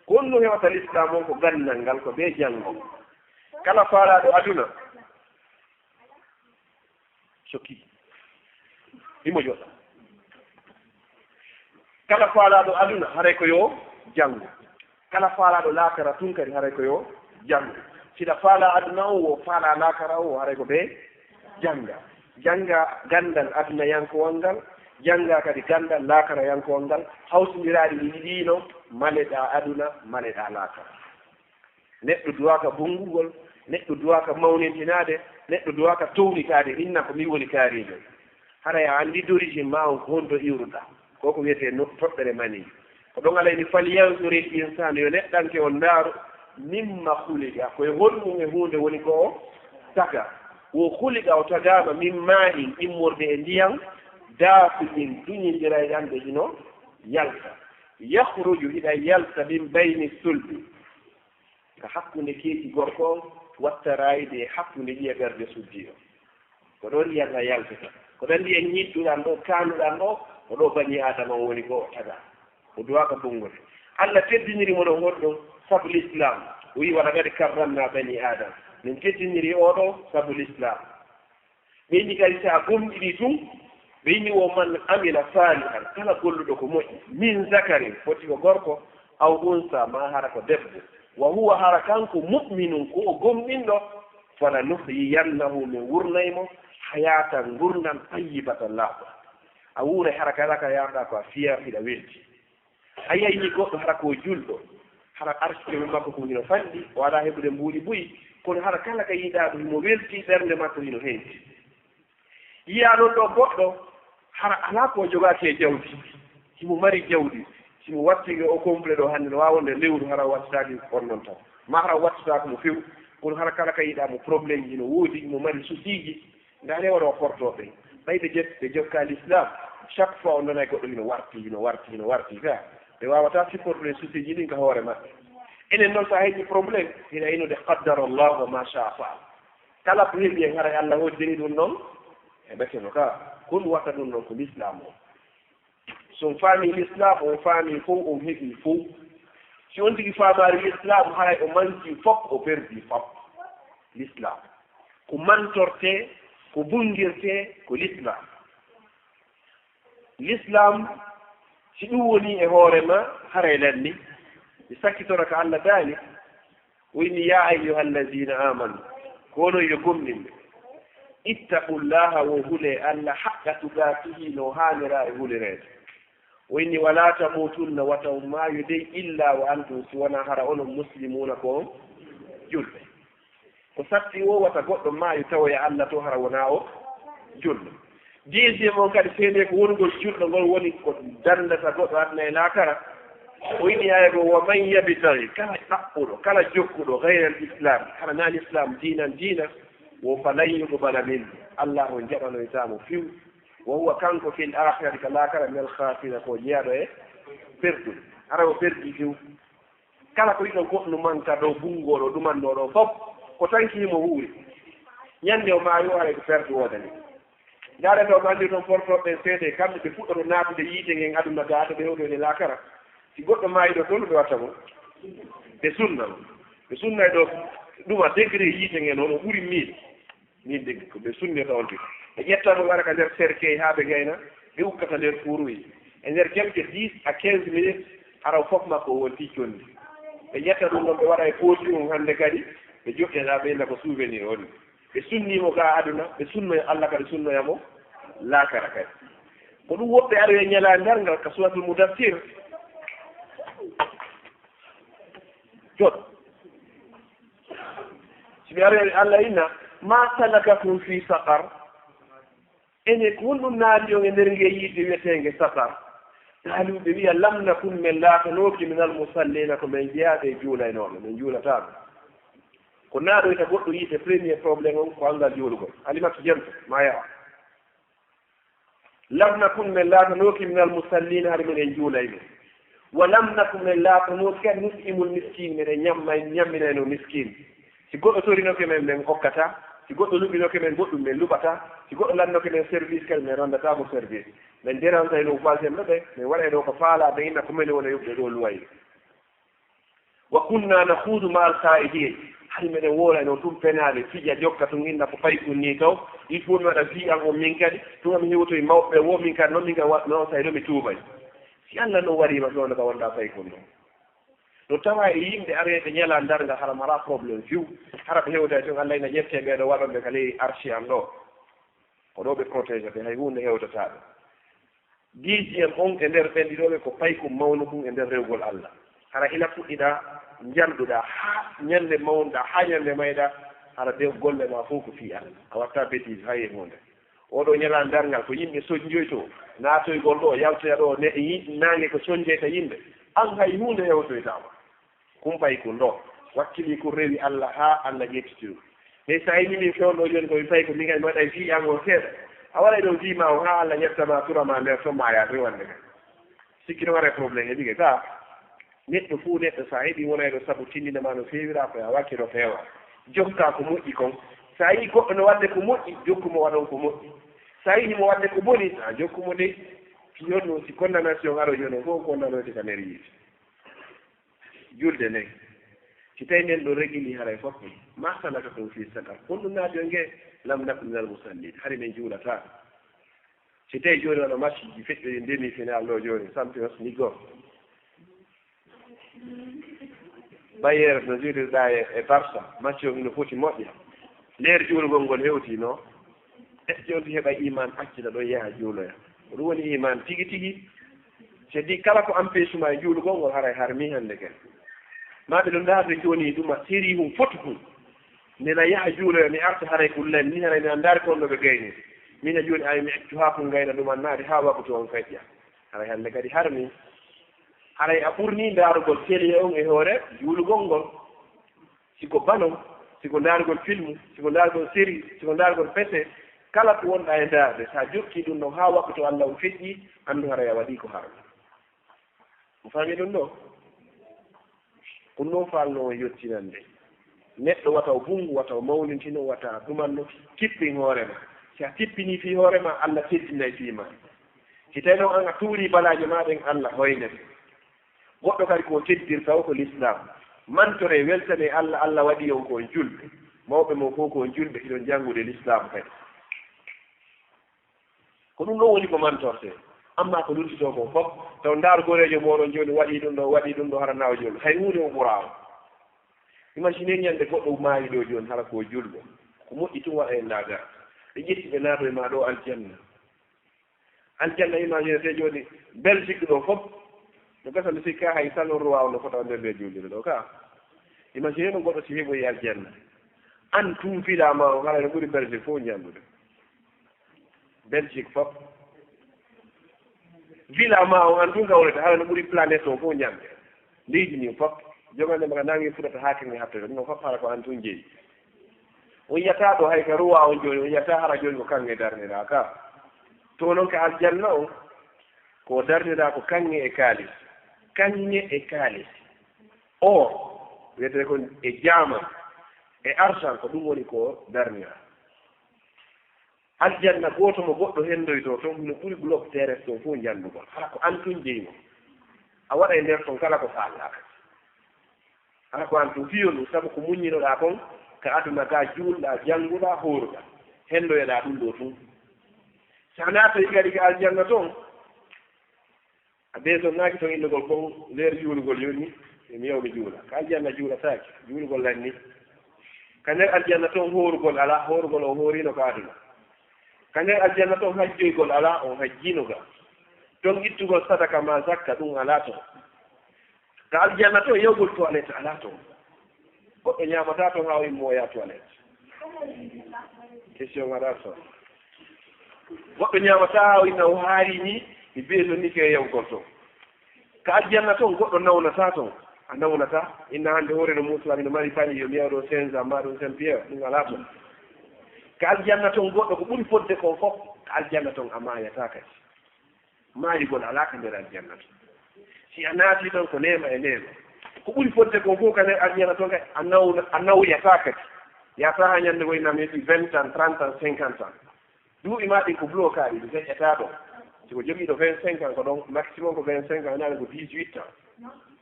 Ko honɗum hewata Lislaam o? Ko ganndal ngal, ko bee janngo. Kala faalaaɗo aduna, sokki, himo joɗa. Kala faalaaɗo aduna, haray ko yo janngo. Kala faalaaɗo laakara tun kadi, haray ko yo janngo. Siɗa faalaa aduna on, wo faalaa laakara on, wo haray ko bee jannga. Jannga ganndal adunayankowal ngal, jannga kadi ganndal laakarayankowal ngal, hawtindiraaɗi ɗi ɗiɗi no, maleɗaa aduna, maleɗaa laakara. Neɗɗo duwaaka bonngugol, neɗɗo duwaaka mawnintinaade, neɗɗo duwaaka townitaade, inna ko min woni kaariijo. Haray a anndi d'origine maa on ko honto iwruɗaa. Ko ko wiyetee no-, toɓɓere manii. Ko ɗon alayni, "Falyanzuril insaanu," yo neɗɗanke on ndaaru, "mimma khuliqa," ko e honɗum e huunde woni ko o taga. Wo khuliqa, o tagaama, "min maa'in," immorde e ndiyan, "daafiqin," duñindirayɗan ɓe hino yalta. "Yakhruju," hiɗa yalta, "min bayni sulbi," ka hakkunde keeci gorko on, "wattaraayde e hakkunde ƴiye ɓernde suddi on." Ko ɗon ndiyan ɗan yaltata. Ko ɗan ndiyan ñiɗɗuɗan ɗoo, kaanuɗan ɗoo, ko ɗoo banii Aadama on woni ko o tagaa. O duwaaka bonngol. Allah teddiniri mo ɗon honɗum? Sabu Lislaam. O wi'i, "Wa laqad karramnaa banii Aadama." Min teddiniri oo ɗoo sabu Lislaam. Ɓe inni kadi, si a gomɗinii tun, ɓe inni, "Wa man amila saalihan," kala golluɗo ko moƴƴi, "min zakarin," foti ko gorko, "aw unsa," maa hara ko debbo, "wa huwa," hara kanko, "mu'minun," ko o gomɗinɗo, "falanuhyiyannahu," min wurnay mo, "hayatan," ngurndan, "tayyibatan," laaɓa. A wuuray hara kala ka yarɗaa ko a fiya, hiɗa welti. A yi'ay ni goɗɗo hara ko julɗo, hara arsuɓe makko ko hino fanɗi, o alaa heɓude mbuuɗi buy, kono hara kala ka yiɗaa ɗum himo welti, ɓernde makko hino henti. Yi'aa non ɗo goɗɗo, hara alaa ko o jogaaki e jawdi, himo mari jawdi, si mo wattike o complet ɗo hannde, no waawa wonde lewru hara o wattitaaki on non tan, ma hara o wattitaako mo few, kono hara kala ka yiɗaa mo problème ji no woodi, himo mari souci ji, Ndaaree wano o portoo ɓen. Ɓay ɓe jok-, ɓe jokkaa Lislaam, chaque fois o nanay goɗɗo hino warti, hino warti, hino warti ka. Ɓe waawataa supportude souci ji ɗin ka hoore maɓɓe. Enen non, so a heɓii problème, hiɗa inude qaddara Allah wa ma shaa fa'al. Kala ko heɓi en, haray Allah hoddiri ɗum non, heɓeteno ka. Ko ɗum watta ɗum non ko Lislaam o. So on faamii Lislaam, on faamii fow, on heɓii fow. Si on tigi faamaali Lislaam, haray o manki fop, o perdi fop. Lislaam ko mantortee, ko bunngirtee ko Lislaam. Lislaam, si ɗum woni e hoore ma, haray lanni. Mi sakkitoro ka Allah daali, o inni, "Yaa ayyuhal laziina aamanu," ko onon yo gomɗinɓe, "ittaqullaaha," wo hulee Allah, "haqqa tuqaatihi," no haanira e hulireede. O inni, "Walaa tamuutunna," wata on maayo dey, "illaa wa antum," si wonaa hara onon muslimuuna, ko on julɓe. Ko satti o, wata goɗɗo maayo tawoya Allah to hara wonaa o julɗo. Deuxième on kadi, seedee ko wonugol julɗo ngol woni ko danndata goɗɗo aduna e laakara. O inni aaya goo, "Wa man yabtagi," kala ɗaɓɓuɗo, kala jokkuɗo, "gayral islaam," hara naa lislaam diinan diina, wo "falan yuqbala minhu," Allah on jaɓanoytaa mo few. "Wa huwa," kanko, "fil aakhirati," ka laakara, "minal khaasiriina," ko jeyaaɗo e perduɓe. Hara o perdii few. Kala ko yiɗon goɗɗum manka ɗo, bunngo ɗo, ɗumanno ɗo, fof ko tanki himo huuri. Ñande o maayo, haray ko perdu woodani. Ndaaren ɗo, ko anndi toon portooɓe ɓen seede, kamɓe ɓe fuɗɗoto naatude yiite ngen aduna gaa, to ɓe hewtoyde laakara. Si goɗɗo maayi ɗo, toon ɓe watta mo? Ɓe sunna mo. Ɓe sunna e ɗo ɗuma degré yiite ngen, hono ɓuri mille. Min de, ko ɓe sunnata on tigi. Ɓe ƴetta mo, ɓe waɗa ka nder cercueil haa ɓe gayna, ɓe ukka ka nder fuuruuji. E nder quelque dix à quinze minutes, hara o fof makko o wonti conndi. Ɓe ƴetta ɗum ɗon, ɓe waɗa e poosi mum hannde kadi, ɓe joɗɗina, ɓe inna ko souvenir on. Ɓe sunni mo ka aduna, ɓe sunnoya Allah kadi, sunnoya mo laakara kadi. Ko ɗum woɓɓe aroya ñalaa ndarngal ka Suuratul Muddassir. Jot. Si ɓe aroya, Allah inna, "Ma salakakum fi saqar?" Enen, ko honɗum naati on e nder ngee yiite wiyeteenge Saqar? Qaaluu, ɓe wiya, "Lam nakun," men laatanooki, "minal musalliina," ko men jeyaaɓe e juulaynooɓe, men juulataako. Ko naaɗoyta goɗɗo yiite, premier problème on ko anngal juulugol. Alimatu, jento, ma yara. "Lam nakun," men laatanooki, "minal musalliina," hari minen juulayno. "Wa lam nakun," men laatanooki kadi, "nut'imul miskiin," meɗen ñamma-, ñamminayno miskiin. Si goɗɗo torinoke men, men okkata. Si goɗɗo luɓinoke men, goɗɗum men luɓata. Si goɗɗo lannoke men service kadi, men ranndataa mo service. Men derantayno voisin ɓe, men waɗayno ko faalaa, men inna ko men wona yoɓde ɗo luwayɓe. "Wa kunna nakhuudu ma'al khaa'idiin." Hari meɗen woolayno tun penaale, fija, jokka tun, inna ko paykun nii taw. Il faut mi waɗa fii an on min kadi. Tun mi hewtoyi mawɓe wo min kadi, non min kadi waɗno on, tawi ɗo mi tuubay. Si Allah non waɗii ma ɗon ka wonɗaa paykun ɗon. No tawa e yimɓe areeɓe ñalaa ndarngal, hara maraa problème fiw. Hara ɓe hewtay tun, Allah ina ƴettee ɓee ɗo waɗonɓe ka ley arshi an ɗo. Ko ɗo ɓe protégete, hay huunde hewtataa ɓe. Dixième on e nder ɓen ɗiɗo ɓe ko paykun mawnukun e nder rewgol Allah. Hara ila fuɗɗiɗaa, njanɗuɗaa, haa ñande mawnɗaa, haa ñande mayɗaa, hara de golle maa fof ko fii Allah. A watta bêtise hay e huunde. Oɗo ñalaa ndarngal ko yimɓe soñjoytoo, naatoygol ɗo, yaltoya ɗo, ne, yi-, naange ko soñjeyta yimɓe. An hay huunde hewtoytaa ma. Kumpay ko ndo, wakkili ko rewi Allah haa Allah ƴettiti ɗum. Te so a yimii min fewndo jooni ko mi fayi ko min kadi mi waɗay fii an on seeɗa. A waɗay ɗon fii ma on haa Allah ƴetta ma, tura ma nder ton, ma yaa toy wonde kadi. Sikki no waɗay problème e ɓige ka. Neɗɗo fuu neɗɗo, so a heɓii wonayɗo sabu tindina ma no feewira, ko a wakkilo feewa. Jokka ko moƴƴi kon. So a yii goɗɗo no waɗde ko moƴƴi, jokku mo waɗon ko moƴƴi. So a yii himo waɗde ko boni, a jokku mo dey. Fii honno si condamnation aroy jooni on fof condamnoyte ka nder yiite. Julde nden, si tawi nden ɗo regili haray fof, ma salakakum fi saqar? Honɗum naati on nge? Lam naku minal musallin, hari min juulataa. Si tawi jooni wano match ji feƴƴoyi demi final ɗo jooni, Champions League o. Bayern no juulirɗaa e, e Barça, match o hino foti moƴƴa. Nder juulugol ngol hewti no? Est-ce que on heɓa iman accita ɗon yaha juuloya? Ko ɗum woni iman tigi tigi. Cedi kala ko empêchement e juulugol ngol haray harmi hannde ken. Ma ɓe ɗum ndaarde jooni ɗum a seri hum foti hum. Nde na yaha juuloya mi arta haray ko lanni haray mi anndaari kon no ɓe gayni. Mina jooni ay mi accu haa ko ngayna ɗum annaade haa waktu on feƴƴa. Haray hannde kadi harmi. Haray a ɓurni ndaarugol télé on e hoore juulugol ngol. Si ko ballon, si ko ndaarugol filmu, si ko ndaarugol série, si ko ndaarugol P C, kala ko wonɗaa e ndaarde, so a jokkii ɗum ɗon haa waktu Allah on feƴƴi, anndu haray a waɗii ko haram. Mo faami ɗum ɗo? Ko ɗum ɗon faalnoo on yottinande. Neɗɗo wata o bunngu, wata o mawnintino, wata ɗumanno, kippin hoore ma. Si a kippinii fii hoore ma, Allah teddinay fii ma. Si tawii noon aan a tuurii balaaje maa ɗen, Allah hoynete. Goɗɗo kadi ko teddirta o ko Lislaam. Mantoree, weltanee Allah, Allah waɗii on ko on julɓe. Mawɓe mon fof ko on julɓe, hiɗon janngude Lislaam kadi. Ko ɗum ɗo woni ko mantorte. Amma ko luttitoo kon fof, taw ndaar goreejo mooɗon jooni waɗii ɗum ɗo, waɗii ɗum ɗo, hara nawa jooni. Hay huunde o ɓuraa on. Imagine ñande goɗɗo maayi ɗo jooni, hara ko julɗo. Ko moƴƴi tun waɗa e ndaaga. Ɓe ƴetti ɓe naato e maa ɗo aljanna. Aljanna, imagine se jooni Belgique ɗo fof, no gasa mi sikka hay salon roi on no fota nder nde juulirde ɗo ka. Imagine ɗum goɗɗo si heɓoyi aljanna. An tun fila ma on, hara no ɓuri Belgique fof ñanndude. Belgique fof. Villa ma on, an tun ka wonata, hara no ɓuri planète o fof ñande. Leydi ndin fof. Jogande maka nangi fuɗata haa kange hattata. Ɗum fof hara ko an tun jeyi. On yiyata ɗo hay ka roi on jooni, on yiyata hara jooni ko kange darnira ka. To non ka aljanna on, ko darnira ko kange e kaalis. Kange e kaalis. Or, wiyetee kon e jaaman, e argent, ko ɗum woni ko darnira. Aljanna gooto mo goɗɗo henndoytoo ton, hino ɓuri globe terrestre on fof njanndugol. Hara ko an tun jeyi mo. A waɗa e nder ton kala ko faalaaka. Hara ko an tun fiyo ɗum, sabu ko muññinoɗaa kon, ka aduna ka juulɗaa, jannguɗaa, hooruɗaa. Henndoyoɗaa ɗum ɗo tun. Sa naatoyi kadi ka aljanna ton, a beesonnaaki ton innugol kon leer juulugol yoni, e mi yaw mi juula. Ka aljanna juulataake, juulugol lanni. Ka nder aljanna ton hoorugol alaa, hoorugol on hooriino ka aduna. Ka nder aljanna ton hajjoygol alaa, on hajjiino ga. Ton ittugol sadaka maa zakka, ɗum alaa ton. Ka aljanna ton yawgol toilette alaa ton. Goɗɗo ñaamataa ton haa o immoya toilette. Question waɗaa ton. Goɗɗo ñaamataa haa o inna o haari ni, mi beeso ni ke yawgol ton. Ka aljanna ton goɗɗo nawnataa ton. A nawnataa. Inna hannde hoore no Muusa mi no mari pañi yo mi yaw ɗo Saint Jean maa ɗum Saint Pierre, ɗum alaa ton. Ka aljanna ton goɗɗo ko ɓuri fodde kon fof, ka aljanna ton a maayataa kadi. Maayugol alaa ka nder aljanna ton. Si a naati ton ko neema e neema. Ko ɓuri fodde kon fof ka nder aljanna ton kay, a nawna-, a nawyataa kadi. Yaata haa ñande woy nam heɓi vingt ans, trente ans, cinquante ans. Duuɓi maa ɗin ko bloqué ɗi, ɓe feƴƴataa ɗon. Si ko jogiiɗo vingt-cinq ans, ko ɗon maximum ko vingt-cinq ans, naane ko dix-huit ans.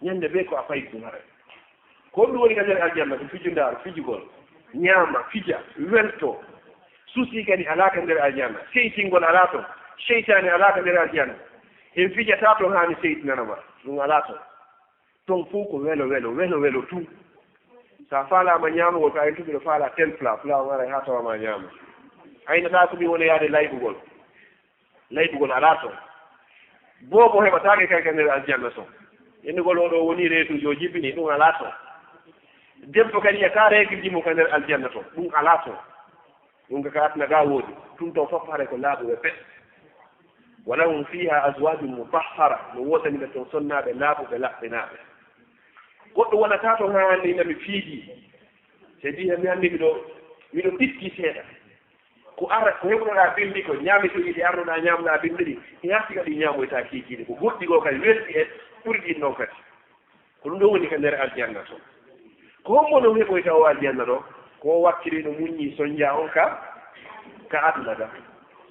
Ñande bee ko a fayi ɗum haray. Ko ɗum woni ka nder aljanna, ko fijundaaru, fijugol, ñaama, fija, welto. Suusi kadi alaa ka nder aljanna. Seytingol alaa ton. Seytaane alaa ka nder aljanna. En fijataa ton haa mi seytinana ma. Ɗum alaa ton. Ton fof ko welo, welo, welo, welo tun. Sa faalaama ñaamugol, ka en tuɓi ɗo faala tel plat, plat on aray haa tawa ma ñaama. Aynataa ko mi woni yaade laybugol. Laybugol alaa ton. Boobo heɓataake kay ka nder aljanna ton. Innugol oo ɗoo woni reedu yo jibini, ɗum alaa ton. Debbo kadi yiyataa reedu jimo ka nder aljanna ton, ɗum alaa ton. Ɗum ka aduna ga woodi. Ɗum ton fof hare ko laaɓuɓe pet. Walahum fiha azwajun mutahhara. No woodani ɓe ton sonnaaɓe laaɓuɓe laɓɓinaaɓe. Goɗɗo wonata ton haa hannde ina mi fiiji. Se mbi mi hannde miɗo, miɗo ɓitti seeɗa. Ko ara, ko heɓunoɗaa bimbi ko ñaami to yiɗi arnoɗaa ñaamɗaa bimbi ɗi. E yarti kadi ñaamoyta kiikiiɗe. Ko goɗɗi goo kadi welɗi en ɓuri ɗin noon kadi. Ko ɗum ɗo woni ka nder aljanna to. Ko hombo no heɓoyta o aljanna ɗo? Ko o wakkiliino muññi sonja on ka, ka aduna ga.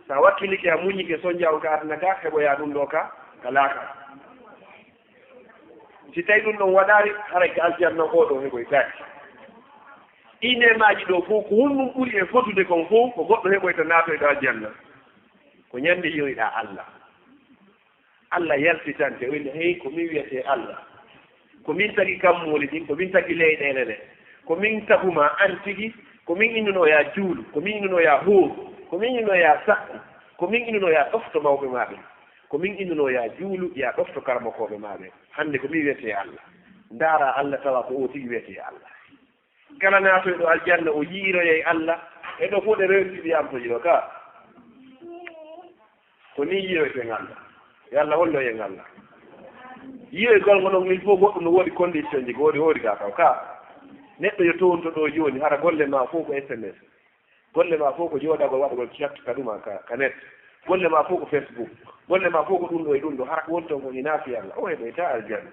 Sa wakkilike a muññike sonja on ka aduna ga, heɓoya ɗum ɗo ka, ka laaka. Si tawi ɗum ɗon waɗaali, haray ka aljanna o ɗo heɓoytaake. Ɗi neemaaji ɗo fof, ko honɗum ɓuri e fotude kon fof, ko goɗɗo heɓoyta naatoyɗo aljanna? Ko ñande yiyoyɗaa Allah. Allah yaltitante, o inni, "Hey, ko min wiyetee Allah. Ko min tagi kammuuli ɗin, ko min tagi leyɗeele ɗe. Ko min tagumaa an tigi, ko min innuno yaa juulu, ko min innuno yaa hooru, ko min innuno yaa sakku, ko min innuno yaa ɗofto mawɓe maa ɓen. Ko min innuno yaa juulu, yaa ɗofto karamokooɓe maa ɓen. Hannde ko min wiyetee Allah." Ndaaraa Allah tawa ko o tigi wiyetee Allah. Kala naatoyɗo aljanna o yiiroyay Allah. E ɗo fof ɗe rewti ɗi amtoji ɗo ka. Ko ni yiyoyten Allah. Yo Allah hollo en Allah. Yiyoygol ngo ɗon, il faut goɗɗum no woodi condition ji, ko woodi hoori ka kaw ka. Neɗɗo yo townto ɗo jooni, hara golle ma fof ko S M S. Golle ma fof ko jooɗagol waɗugol chat ka ɗuma ka, ka net. Golle ma fof ko Facebook. Golle ma fof ko ɗum ɗo e ɗum ɗo, hara ko woni toon ko hinaa fi Allah. O heɓoyta aljanna.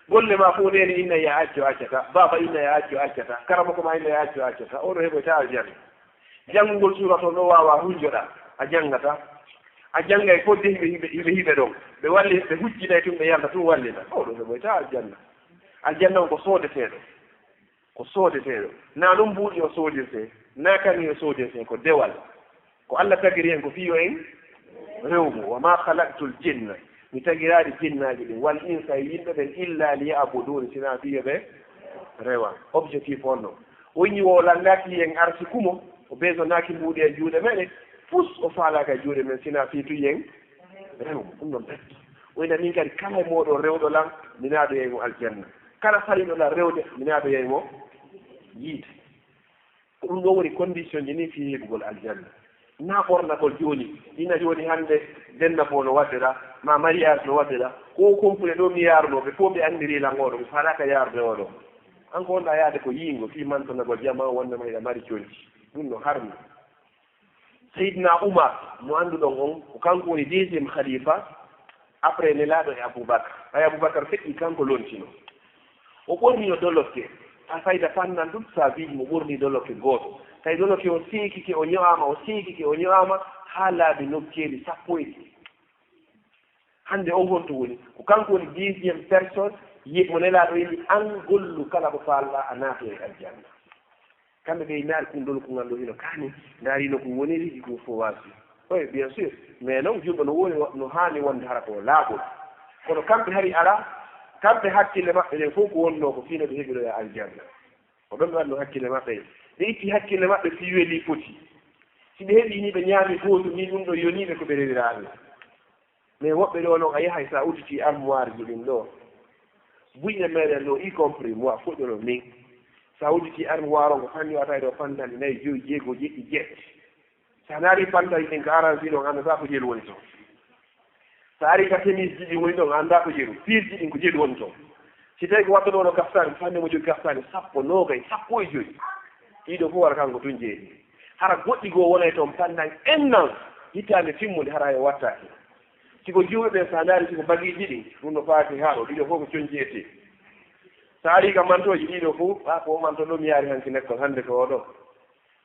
Golle ma fof neene inna ya acco accata, baaba inna ya acco accata, karamoko ma inna ya acco accata, oɗo heɓoyta aljanna. Janngugol suura toon ɗo waawaa hunjoɗaa, a janngata. A janngay fodde hiɓe, hiɓe, hiɓe, hiɓe ɗon. Ɓe walli, ɓe hujjinay tun, ɓe yalta tun wallita. Oɗo heɓoyta aljanna. Aljanna on ko soodeteeɗo. Ko soodeteeɗo. Na ɗum mbuuɗi o soodirtee, na kaŋŋe o soodirtee, ko dewal. Ko Allah tagiri en ko fii yo en Rewmo, wa ma khalaqtul jinna, mi tagiraali jinnaaji ɗin, wal insa, e yimɓe ɓen, illa li ya'budun, sinaa fii yo ɓe rewan. Objectif on non. O inni o lannaaki yen arsi kumo, o beesonaaki mbuuɗi e juuɗe meɗen, fus o faalaaka e juuɗe men, sinaa fii tun yen rewmo. Ɗum non ɓetto. O inni min kadi kala e mooɗon rewɗo lan, mi naado yey mo aljanna. Kala saliɗo lan rewde, mi naado yey mo yiite. Ko ɗum ɗoo woni condition ji nii fii heɓugol aljanna. Naa ɓornagol jooni, ina jooni hannde denna ko no waɗde ɗaa, ma mariage no waɗde ɗaa, ko o complet ɗoo mi yaarunoo ɓe fof ɓe anndiri lan oo ɗoo, mi faalaaka yaarude oo ɗoo. An ko wonɗaa yaade ko yiingo fii mantonagol jamaa wonnde ma hiɗa mari conci. Ɗum no harmi. Seydina Umar mo annduɗon on, ko kanko woni deuxième khalifa, après Nelaaɗo e Abubakar. Ɓay Abubakar feƴƴi, kanko lontino. O ɓornino dolokke, a fayda pannan ɗum, saabiiji mo ɓorni dolokke gooto. Tawi dolokke o seekike, o ño'aama, o seekike, o ño'aama, haa laabi nokkeeli sappo e ɗiɗi. Hannde on honto woni? Ko kanko woni dixième personne, ye-, mo Nelaaɗo inni, an gollu kala ko faalɗaa, a naatoyay aljanna. Kamɓe ɓe naari kun dolokungal ɗoo hino kaani, ndaarino ko woniri, ko fof waasi. Oui, bien sûr. Mais non, julɗo no woni, no haani wonde hara ko laaɓol. Kono kamɓe hari alaa, kamɓe hakkille maɓɓe ɗen fof ko wonnoo ko fii no ɓe heɓiroya aljanna. Ko ɗon ɓe waɗno hakkille maɓɓe. Ɓe itti hakkille maɓɓe fii welii foti. Si ɓe heɓii ni ɓe ñaami gootum ni, ɗum ɗoo yonii ɓe ko ɓe rewiraaɓe. Mais woɓɓe ɗoo non, a yahay sa udditii armoire ji ɗin ɗoo. Buy e meɗen ɗoo, y compris moi, fuɗɗono min. Sa udditii armoire on, ko fanni wata ɗoo pantalɗe nayi, joyi, jeego, jeɗɗi, jeet. Sa naari pantalɗe ɗin ka aransi ɗon, annda ko jeelu woni ton. Sa ari ka chemise ji ɗin woni ɗon, annda ko jeelu. Piirji ɗin ko jeelu woni ton. Si tawi ko waɗɗo ɗoo no kaftaani, fanni mo jogi kaftaani sappo, noogay, sappo e joyi. Ɗiɗo fof wara kanko tun jeeɗi. Hara goɗɗi goo wonay ton pandan ennan hitaande timmunde hara yo wattaaki. Si ko juuɓe ɓen sa ndaari si ko bagiiji ɗin, ɗum no faati haa ɗo, ɗiɗo fof ko conci e tee. Sa ari ka mantooji ɗiɗo fof, haa ko o manto ɗo mi yaari hanki lekkol hannde ko o ɗo.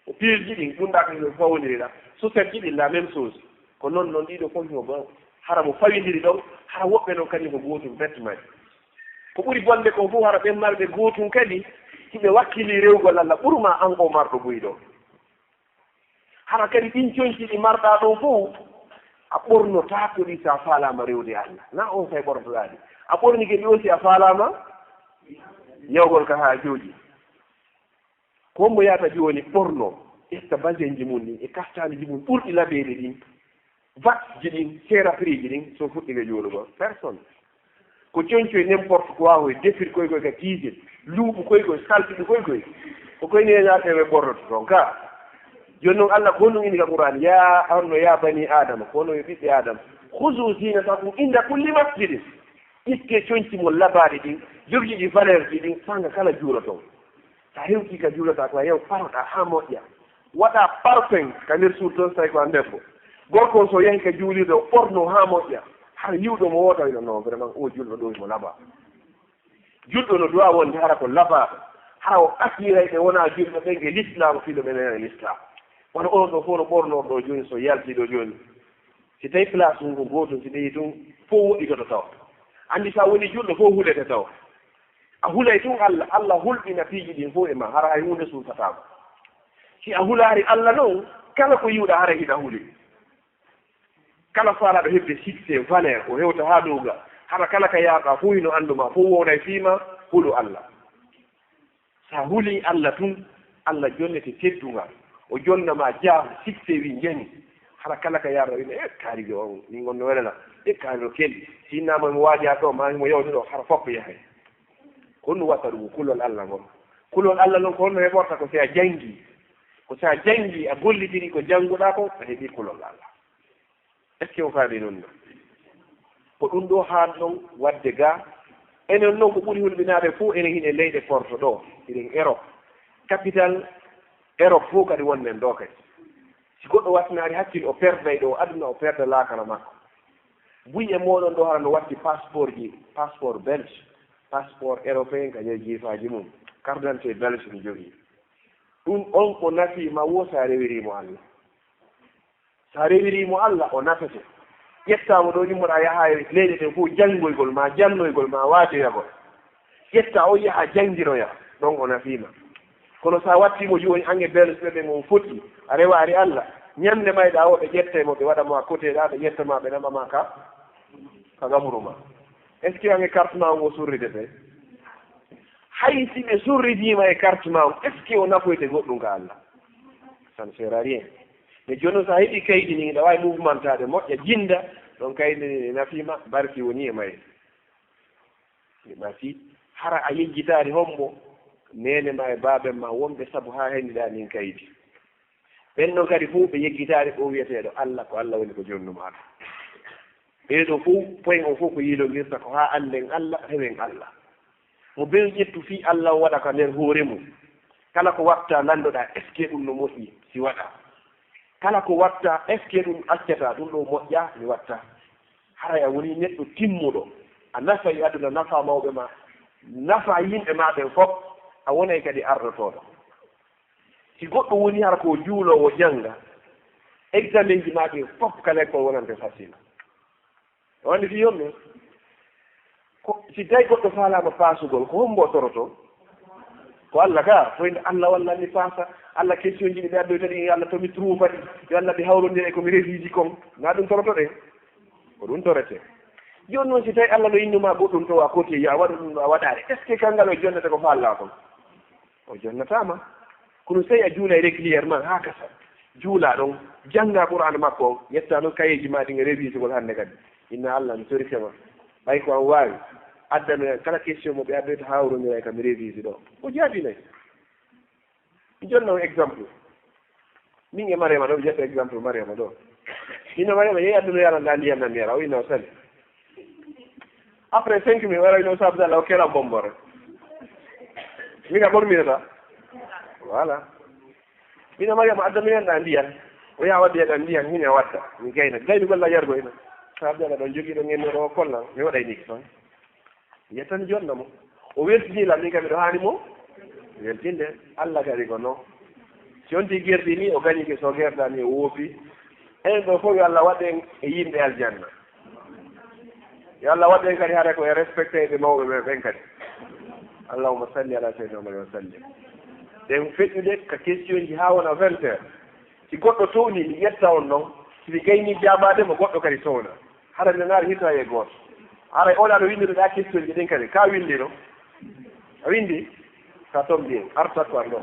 O piirji ɗin, ɗum ɗa ko hino fawondiri ɗa. Susetji ɗin, la même chose. Ko non non ɗiɗo fof himo ba, hara mo fawindiri ɗon, hara woɓɓe non kadi ko gootum bête maji. Ko ɓuri bonde kon fof, hara ɓen marɓe gootum kadi, si ɓe wakkili rewgol Allah, ɓurma an o marɗo buy ɗo. Hara kadi ɗin conci ɗi marɗa ɗon fof, a ɓornotaako ɗi sa faalama rewde Allah. Na on fay ɓornotoɗa ɗi. A ɓornike ɗi aussi a faalama yawgol ka haajooji. Ko mo yahata jooni ɓorno, ƴetta basenji mum ɗin e kaftaaniji mum ɓurɗi laɓeede ɗin, vax ji ɗin, seera prix ji ɗin, so fuɗɗike juulugol. Personne. Ko concoy n'importe quoi, hoy defir koy koy ka kiise, luuɓu koy koy, saltuɗi koy koy. Ko koy ne yaate ɓe ɓornoto toon ka. Jooni noon Allah ko honɗum inni ka Qur'an? Ya, honno ya bani Adama, ko hono yo ɓiɓɓe Adama. Khuzu zinatakum inda kulli masjidin. Itte conci mon laɓaaɗi ɗin, jogiiɗi valeur ji ɗin, fanga kala juuloton. Sa hewtii ka juuloɗaa ko a yew paroɗaa haa moƴƴa. Waɗaa parfum ka nder suudu ton, so tawi ko a debbo. Gorko on so yahi ka juulirde, o ɓorno haa moƴƴa. Hara yiwɗo mo wota wino, non, vraiment, o julɗo ɗo mo laɓaa. Julɗo no du'a wonde hara ko laɓaaɗo. Hara o asiray ɓe wonaa julɓe ɓen e l'islam, filo ɓe nana l'islam. Wano onon ɗo fof no ɓornor ɗo jooni, so yalti ɗo jooni. Si tawi place mum ko gootum, si ɓe yi tun, fof woɗɗitoto taw. Anndi sa woni julɗo, fof hulete taw. A hulay tun Allah, Allah hulɓina piiji ɗin fof e ma, hara hay huunde suusataama. Si a hulaari Allah non, kala ko yiwɗa, hara hiɗa huli. Kala faalaaɗo heɓde succès, valeur, o hewta haa dow ga, hara kala ka yaaɓa fof hino anndu ma, fof wownay fii ma, hulu Allah. Sa huli Allah tun, Allah jonnete teddungal. O jonna ma jaabu, succès wi njani. Hara kala ka yarra wi, "E kaarijo on, min ngonno welana. E kaari no kelli. Si innama mo waaja ɗo, ma mo yawti ɗo, hara fof yahay." Ko ɗum watta ɗum, kulol Allah ngol. Kulol Allah non ko honno heɓorta? Ko si a jangi. Ko si a jangi, a gollitiri ko janguɗa ko, a heɓi kulol Allah. Est-ce que on faami noon? Ko ɗum ɗo haan ɗon waɗde ga. Enen noon ko ɓuri hulɓinaade fof, enen hino e leyɗe porto ɗo, hiɗen Europe. Capital Europe fof kadi wonnen ɗo kadi. Si goɗɗo wattinaali hakkil, o perday ɗo aduna, o perda laakara makko. Buy e mooɗon ɗo hara no watti passeport ji, passeport belge, passeport européen ka nder jiifaaji mum. Carte d'identité belge no jogii. Ɗum on ko nafi ma wo sa rewiri mo Allah. Sa rewiri mo Allah, o nafete. Ƴetta mo ɗo, immoɗa yaha e leyɗe ɗen fof janngoygol ma, jannoygol ma, waajoyagol. Ƴetta o yaha janngiroya, ɗon o nafiima. Kono sa watti mo jooni, an e belge ɓen on foti, a rewaari Allah, Ñande mayɗa o, ɓe ƴetta e mo, ɓe waɗa mo a côté ɗa, ɓe ƴetta ma, ɓe naɓa ma ka, ka gaburu ma. Est-ce que ange carte ma ngo surride ɓe? Hay si ɓe surridima e carte ma on, est-ce que o nafoyte goɗɗum ka Allah? Ça ne sert à rien. Mais jooni sa heɓi kaydi ni, ɗa wawi mouvementade moƴƴa, jinda, ɗon kaydi ni nafima, barki woni e mayde. Ɓe mati, hara a yejjitaani hombo? Neene ma e baaben ma wonɓe sabu haa hendiɗaa nin kaydi. Ɓen ɗon kadi fof ɓe yejjitaani o wi'eteeɗo Allah, ko Allah woni ko jonnu maaɗa. Ɓee ɗoo fof, poyen on fof ko yiilondirta ko haa annden Allah, rewen Allah. Mo bew ƴettu fii Allah o waɗa ka nder hoore mum. Kala ko watta, lanndoɗaa, est-ce que ɗum no moƴƴi? Si waɗa. Kala ko watta, est-ce que ɗum accata? Ɗum ɗoo moƴƴa, mi watta. Haray a woni neɗɗo timmuɗo. A nafa e aduna, nafa mawɓe ma, nafa yimɓe ma ɓen fof. A wonay kadi ardotooɗo. Si goɗɗo woni hara ko juuloowo jannga, examen ji ma ɗin fof ka lekkol wonante facile. A wandi fi yomɓe. Ko, si tawi goɗɗo faalaama paasugol, ko hombo toroto? Ko Allah ka, ko inde Allah walla mi paasa, Allah question ji ɗi ɓe addoyta ɗi, yo Allah to mi trouva ɗi, yo Allah mi hawrondira e ko mi révise kon. Na ɗum toroto ɗen? Ko ɗum torete. Jooni noon si tawi Allah no innuma goɗɗum to a côté, yo a waɗu ɗum ɗo a waɗaare. Est-ce que kanngal o jonnete ko faalla kon? O jonnataama. Kono so tawi a juulay régulièrement, haa kasa, juula ɗon, jannga Qur'aana makko on, yetta noon kayeeji ma ɗin e révisegol hannde kadi. Inna Allah, mi torike ma. Ɓay ko an waawi, addanoyan kala question mo ɓe addoyta hawrondira e ka mi révise ɗo. O jaabinay. Mi jonna on exemple. Min e Mariama ɗo, mi ƴetta exemple Mariama ɗo. Inna Mariama, yehi adduno yalan ɗa ndiyan nan mi yara, o inna o sali. Après cinq minutes, wara ino sabu Allah o kela bombore. Mina ɓormirata. Voilà. Mina Mariama adda mi yanda ndiyan. O yaha wadde yanda ndiyan, hina wadda. Mi gayna. Gayni golla yargo ina. Sabu Allah ɗon jogi ɗo ngenno ɗo kolla. Mi waɗay niki ton. Yettan jonna mo. O weltini lan, min kam miɗo haani mo weltinde. Allah kadi ko non. Si on tigi gerdi ni, o gañike, so gerda ni, o woopi. En ɗo fof, yo Allah waɗ en e yimɓe aljanna. Yo Allah waɗ en kadi hara ko e respecté ɓe mawɓe ɓe ɓen kadi. Allahumma salli ala sayyidina Muhammad wa sallim. Ɗen feƴƴude ka question ji haa wona vingt heures. Si goɗɗo towni, mi ƴetta on non. Si mi gayni jaabaade mo, goɗɗo kadi towna. Hara mi naari hitaye gooto. Hara oɗa no winndiri ɗa question ji ɗin kadi. Ka winndino? A winndi? Ka tombi en. Artat ko an ɗo.